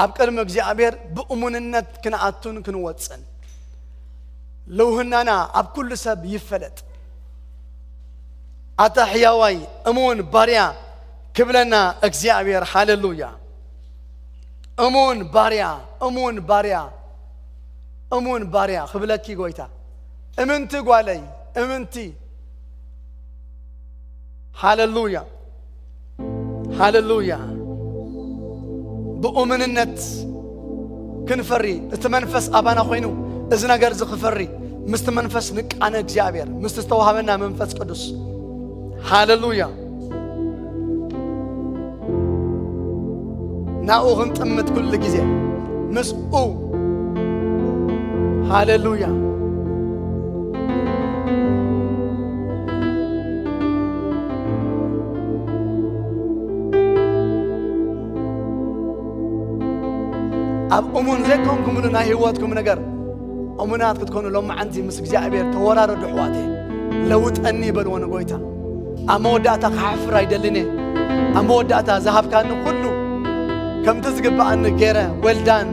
ኣብ ቅድሚ እግዚኣብሔር ብእሙንነት ክንኣቱን ክንወፅን፣ ልውህናና ኣብ ኩሉ ሰብ ይፈለጥ። ኣታ ሕያዋይ እሙን ባርያ ክብለና እግዚኣብሔር። ሃሌሉያ። እሙን ባርያ፣ እሙን ባርያ፣ እሙን ባርያ ክብለኪ ጎይታ። እምንቲ ጓለይ፣ እምንቲ። ሃሌሉያ፣ ሃሌሉያ። ብእሙንነት ክንፈሪ፣ እቲ መንፈስ ኣባና ኮይኑ እዚ ነገር እዚ ክፈሪ፣ ምስቲ መንፈስ ንቃነ እግዚኣብሔር፣ ምስቲ ዝተዋህበና መንፈስ ቅዱስ። ሃሌሉያ። ናብኡ ክንጥምት ኩሉ ግዜ ምስኡ። ሃሌሉያ። ኣብ እሙን ዘይኮንኩምሉ ናይ ህይወትኩም ነገር እሙናት ክትኮኑ ሎማዓንቲ ምስ እግዚኣብሔር ተወራረዱ ኣሕዋተይ። ለውጠኒ በልዎ ንጎይታ። ኣብ መወዳእታ ክሓፍር ኣይደልን እየ። ኣብ መወዳእታ ዝሃብካኒ ኩሉ ከምቲ ዝግብኣኒ ገይረ፣ well done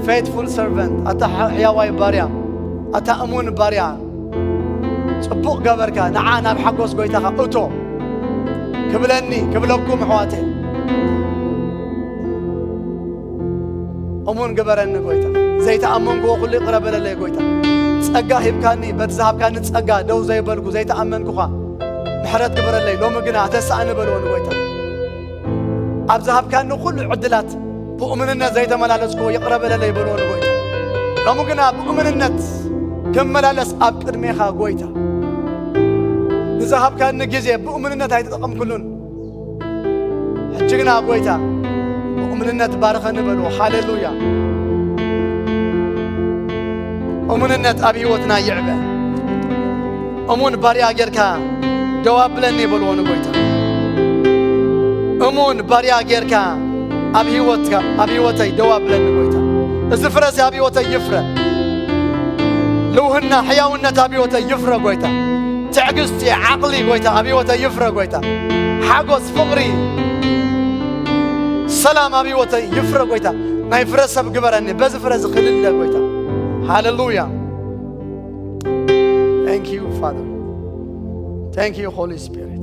faithful servant፣ ኣታ ሕያዋይ ባርያ፣ ኣታ እሙን ባርያ፣ ጽቡቕ ገበርካ፣ ንዓ ናብ ሓጎስ ጎይታኻ እቶ ክብለኒ፣ ክብለኩም ኣሕዋተይ። እሙን ግበረኒ ጎይታ። ዘይተኣመንክዎ ኩሉ ይቕረ በለለይ ጎይታ። ጸጋ ሂብካኒ፣ በቲ ዝሃብካኒ ጸጋ ደው ዘይበልኩ፣ ዘይተኣመንኩኻ፣ ምሕረት ግበረለይ። ሎሚ ግና ተሳእኒ በልዎ ንጎይታ። ኣብ ዝሃብካኒ ኩሉ ዕድላት ብእሙንነት ዘይተመላለስኩዎ ይቕረ በለለይ በልዎ ንጎይታ። ሎሚ ግና ብእሙንነት ክመላለስ ኣብ ቅድሜኻ ጎይታ። ንዝሃብካኒ ግዜ ብእሙንነት ኣይተጠቐምኩሉን። ሕጂ ግና ጎይታ ብእሙንነት ባርኸኒ በልዎ። ሃሌሉያ። እሙንነት ኣብ ህይወትና ይዕበ። እሙን ባርያ ጌርካ ደው ኣብለኒ በልዎ ንጎይታ። እሙን ባርያ ጌርካ ኣብ ህይወትካ፣ ኣብ ህይወተይ ደው ኣብለኒ ጎይታ። እዚ ፍረሲ ኣብ ህይወተይ ይፍረ። ልውህና፣ ሕያውነት ኣብ ህይወተይ ይፍረ ጎይታ። ትዕግስቲ፣ ዓቕሊ ጎይታ ኣብ ህይወተይ ይፍረ ጎይታ። ሓጎስ፣ ፍቕሪ፣ ሰላም ኣብ ህይወተይ ይፍረ ጎይታ። ናይ ፍረ ሰብ ግበረኒ፣ በዚ ፍረ እዚ ክልለ ጎይታ። ሃሌሉያ። Thank you, Father. Thank you, Holy Spirit.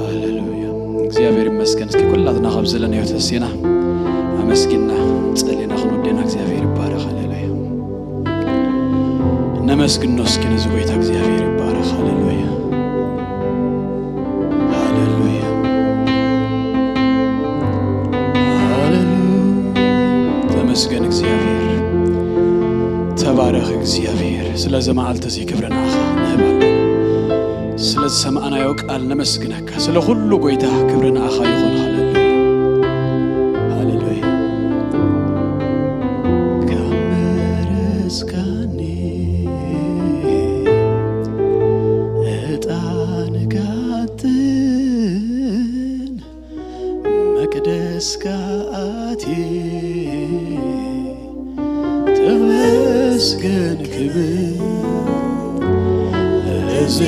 ሃሌሉያ። እግዚኣብሔር ይመስገን። እስኪ ኩላትና ካብ ዘለናዮ ተሲና ኣመስጊና ጸሊና ክንወደና እግዚኣብሔር ይባረኽ። ሃሌሉያ። ነመስግኖ እስኪ ነዚ ጎይታ እግዚኣብሔር ይባረኽ። ሃሌሉያ። ሃሌሉያ። ሃሌሉያ። ተመስገን እግዚኣብሔር። ተባረኽ እግዚኣብሔር። ስለዚ መዓልቲ እዚ ክብሪ ንዓኻ ንህብ ኣለና። ስለ ዝሰማዕናዮ ቃል ነመስግነካ። ስለ ኩሉ ጎይታ ክብሪ ንዓኻ ይኹን። ሃሌሉያ። ሃሌሉያ። ካብ መረጽካኒ ዕጣን ክዓጥን መቅደስካ ኣትየ ተመስገን ክብል እዚ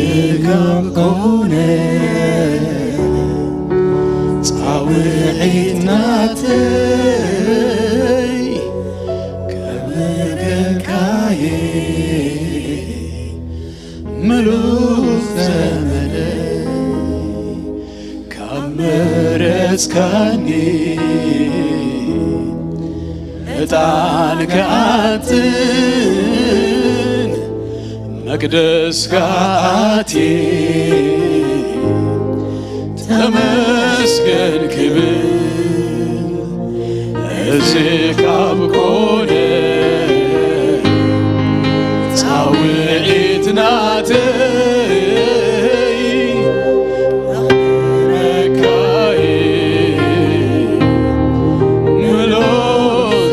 ካብ ኮነ ጻውዒት ናተይ ከምገካየ ምሉእ ዘመነይ ካብ መረጽካኒ ዕጣን ክዓጥን መቅደስካ ኣትየ ተመስገን ክብል እዚ ካብ ኮነ ጻውዒት ናተይ መካይ ምሎ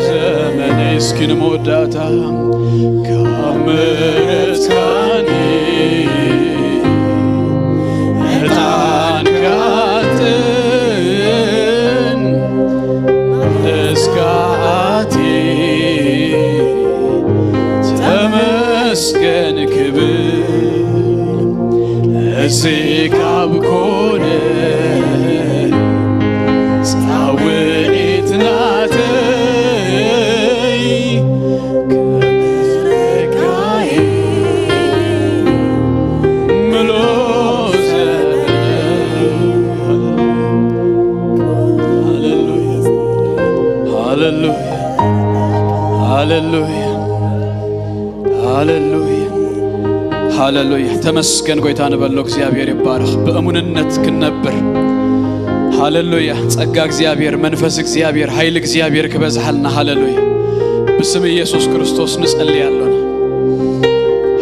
ዘመነይ እስኪ ንመወዳእታ ካብ መረጽካኒ ዕጣን ክዓጥን እስካ ኣቲ ተመስገን ክብል እዚ ካብ ኮነ ጻውዒት ናተይ ክብረካይ ምሎ ዘመን። ሃሌሉያ፣ ሃሌሉያ፣ ሃሌሉያ፣ ሃሌሉያ፣ ሃሌሉያ። ተመስገን ጎይታ ንበሎ። እግዚኣብሔር ይባረኽ። ብእሙንነት ክንነብር። ሃሌሉያ። ጸጋ እግዚኣብሔር፣ መንፈስ እግዚኣብሔር፣ ኃይል እግዚኣብሔር ክበዝሓልና። ሃሌሉያ። ብስም ኢየሱስ ክርስቶስ ንጸልይ ኣሎና።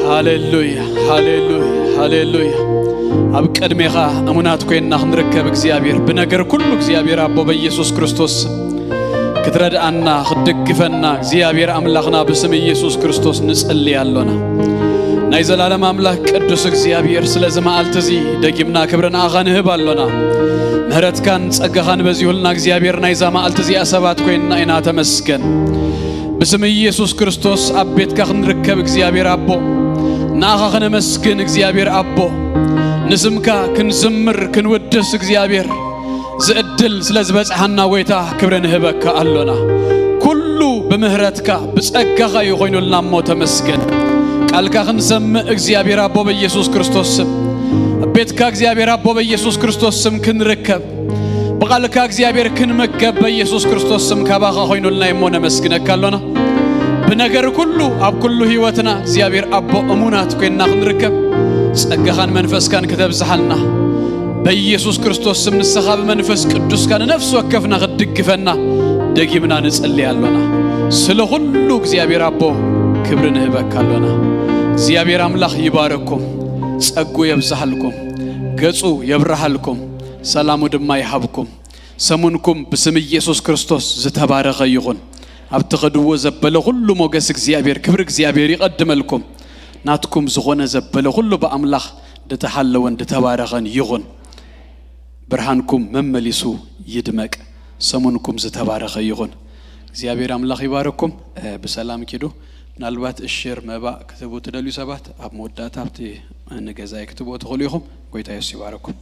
ሃሌሉያ፣ ሃሌሉያ፣ ሃሌሉያ። ኣብ ቅድሜኻ እሙናት ኮይንና ክንርከብ እግዚኣብሔር፣ ብነገር ኩሉ እግዚኣብሔር ኣቦ በኢየሱስ ክርስቶስ ስም ክትረድኣና፣ ክትድግፈና እግዚኣብሔር ኣምላኽና ብስም ኢየሱስ ክርስቶስ ንጸሊ ኣሎና። ናይ ዘላለም ኣምላኽ ቅዱስ እግዚኣብሔር ስለዚ መዓልቲ እዚ ደጊምና ክብሪ ንኣኻ ንህብ ኣሎና። ምሕረትካን ጸጋኻን በዚሁልና እግዚኣብሔር ናይዛ መዓልቲ እዚኣ ሰባት ኮይንና ኢና ተመስገን። ብስም ኢየሱስ ክርስቶስ ኣብ ቤትካ ክንርከብ እግዚኣብሔር ኣቦ፣ ንኣኻ ክነመስግን እግዚኣብሔር ኣቦ፣ ንስምካ ክንዝምር ክንውድስ እግዚኣብሔር ዝእድ ድል ስለ ዝበጽሓና ጎይታ ክብሪ ንህበካ ኣሎና። ኩሉ ብምህረትካ ብጸጋኻ እዩ ኮይኑልና እሞ ተመስገን። ቃልካ ክንሰምዕ እግዚኣብሔር ኣቦ በኢየሱስ ክርስቶስ ስም፣ ኣብ ቤትካ እግዚኣብሔር ኣቦ በኢየሱስ ክርስቶስ ስም ክንርከብ፣ ብቓልካ እግዚኣብሔር ክንምገብ በኢየሱስ ክርስቶስ ስም ካባኻ ኮይኑልና እሞ ነመስግነካ ኣሎና። ብነገር ኩሉ ኣብ ኩሉ ህይወትና እግዚኣብሔር ኣቦ እሙናት ኮይንና ክንርከብ ጸጋኻን መንፈስካን ክተብዝሓልና በኢየሱስ ክርስቶስ ስም ንስኻ ብመንፈስ ቅዱስካ ንነፍሲ ወከፍና ክትድግፈና ደጊምና ንጽሊ ኣሎና። ስለ ኩሉ እግዚኣብሔር ኣቦ ክብሪ ንህበካ ኣሎና። እግዚኣብሔር ኣምላኽ ይባረኩም፣ ጸጉ የብዝሃልኩም፣ ገጹ የብርሃልኩም፣ ሰላሙ ድማ ይሃብኩም። ሰሙንኩም ብስም ኢየሱስ ክርስቶስ ዝተባረኸ ይኹን። ኣብ ትኸድዎ ዘበለ ኩሉ ሞገስ እግዚኣብሔር፣ ክብሪ እግዚኣብሔር ይቐድመልኩም። ናትኩም ዝኾነ ዘበለ ኩሉ ብኣምላኽ ዝተሓለወን ዝተባረኸን ይኹን። ብርሃንኩም መመሊሱ ይድመቅ። ሰሙንኩም ዝተባረኸ ይኹን። እግዚኣብሔር ኣምላኽ ይባረኩም። እ፣ ብሰላም ኪዱ። ምናልባት እሽር መባእ ክትህቡ ትደልዩ ሰባት ኣብ መወዳእታ ኣብቲ ንገዛይ ክትብዎ ትኽእሉ ኢኹም። ጎይታ የሱስ ይባረኩም።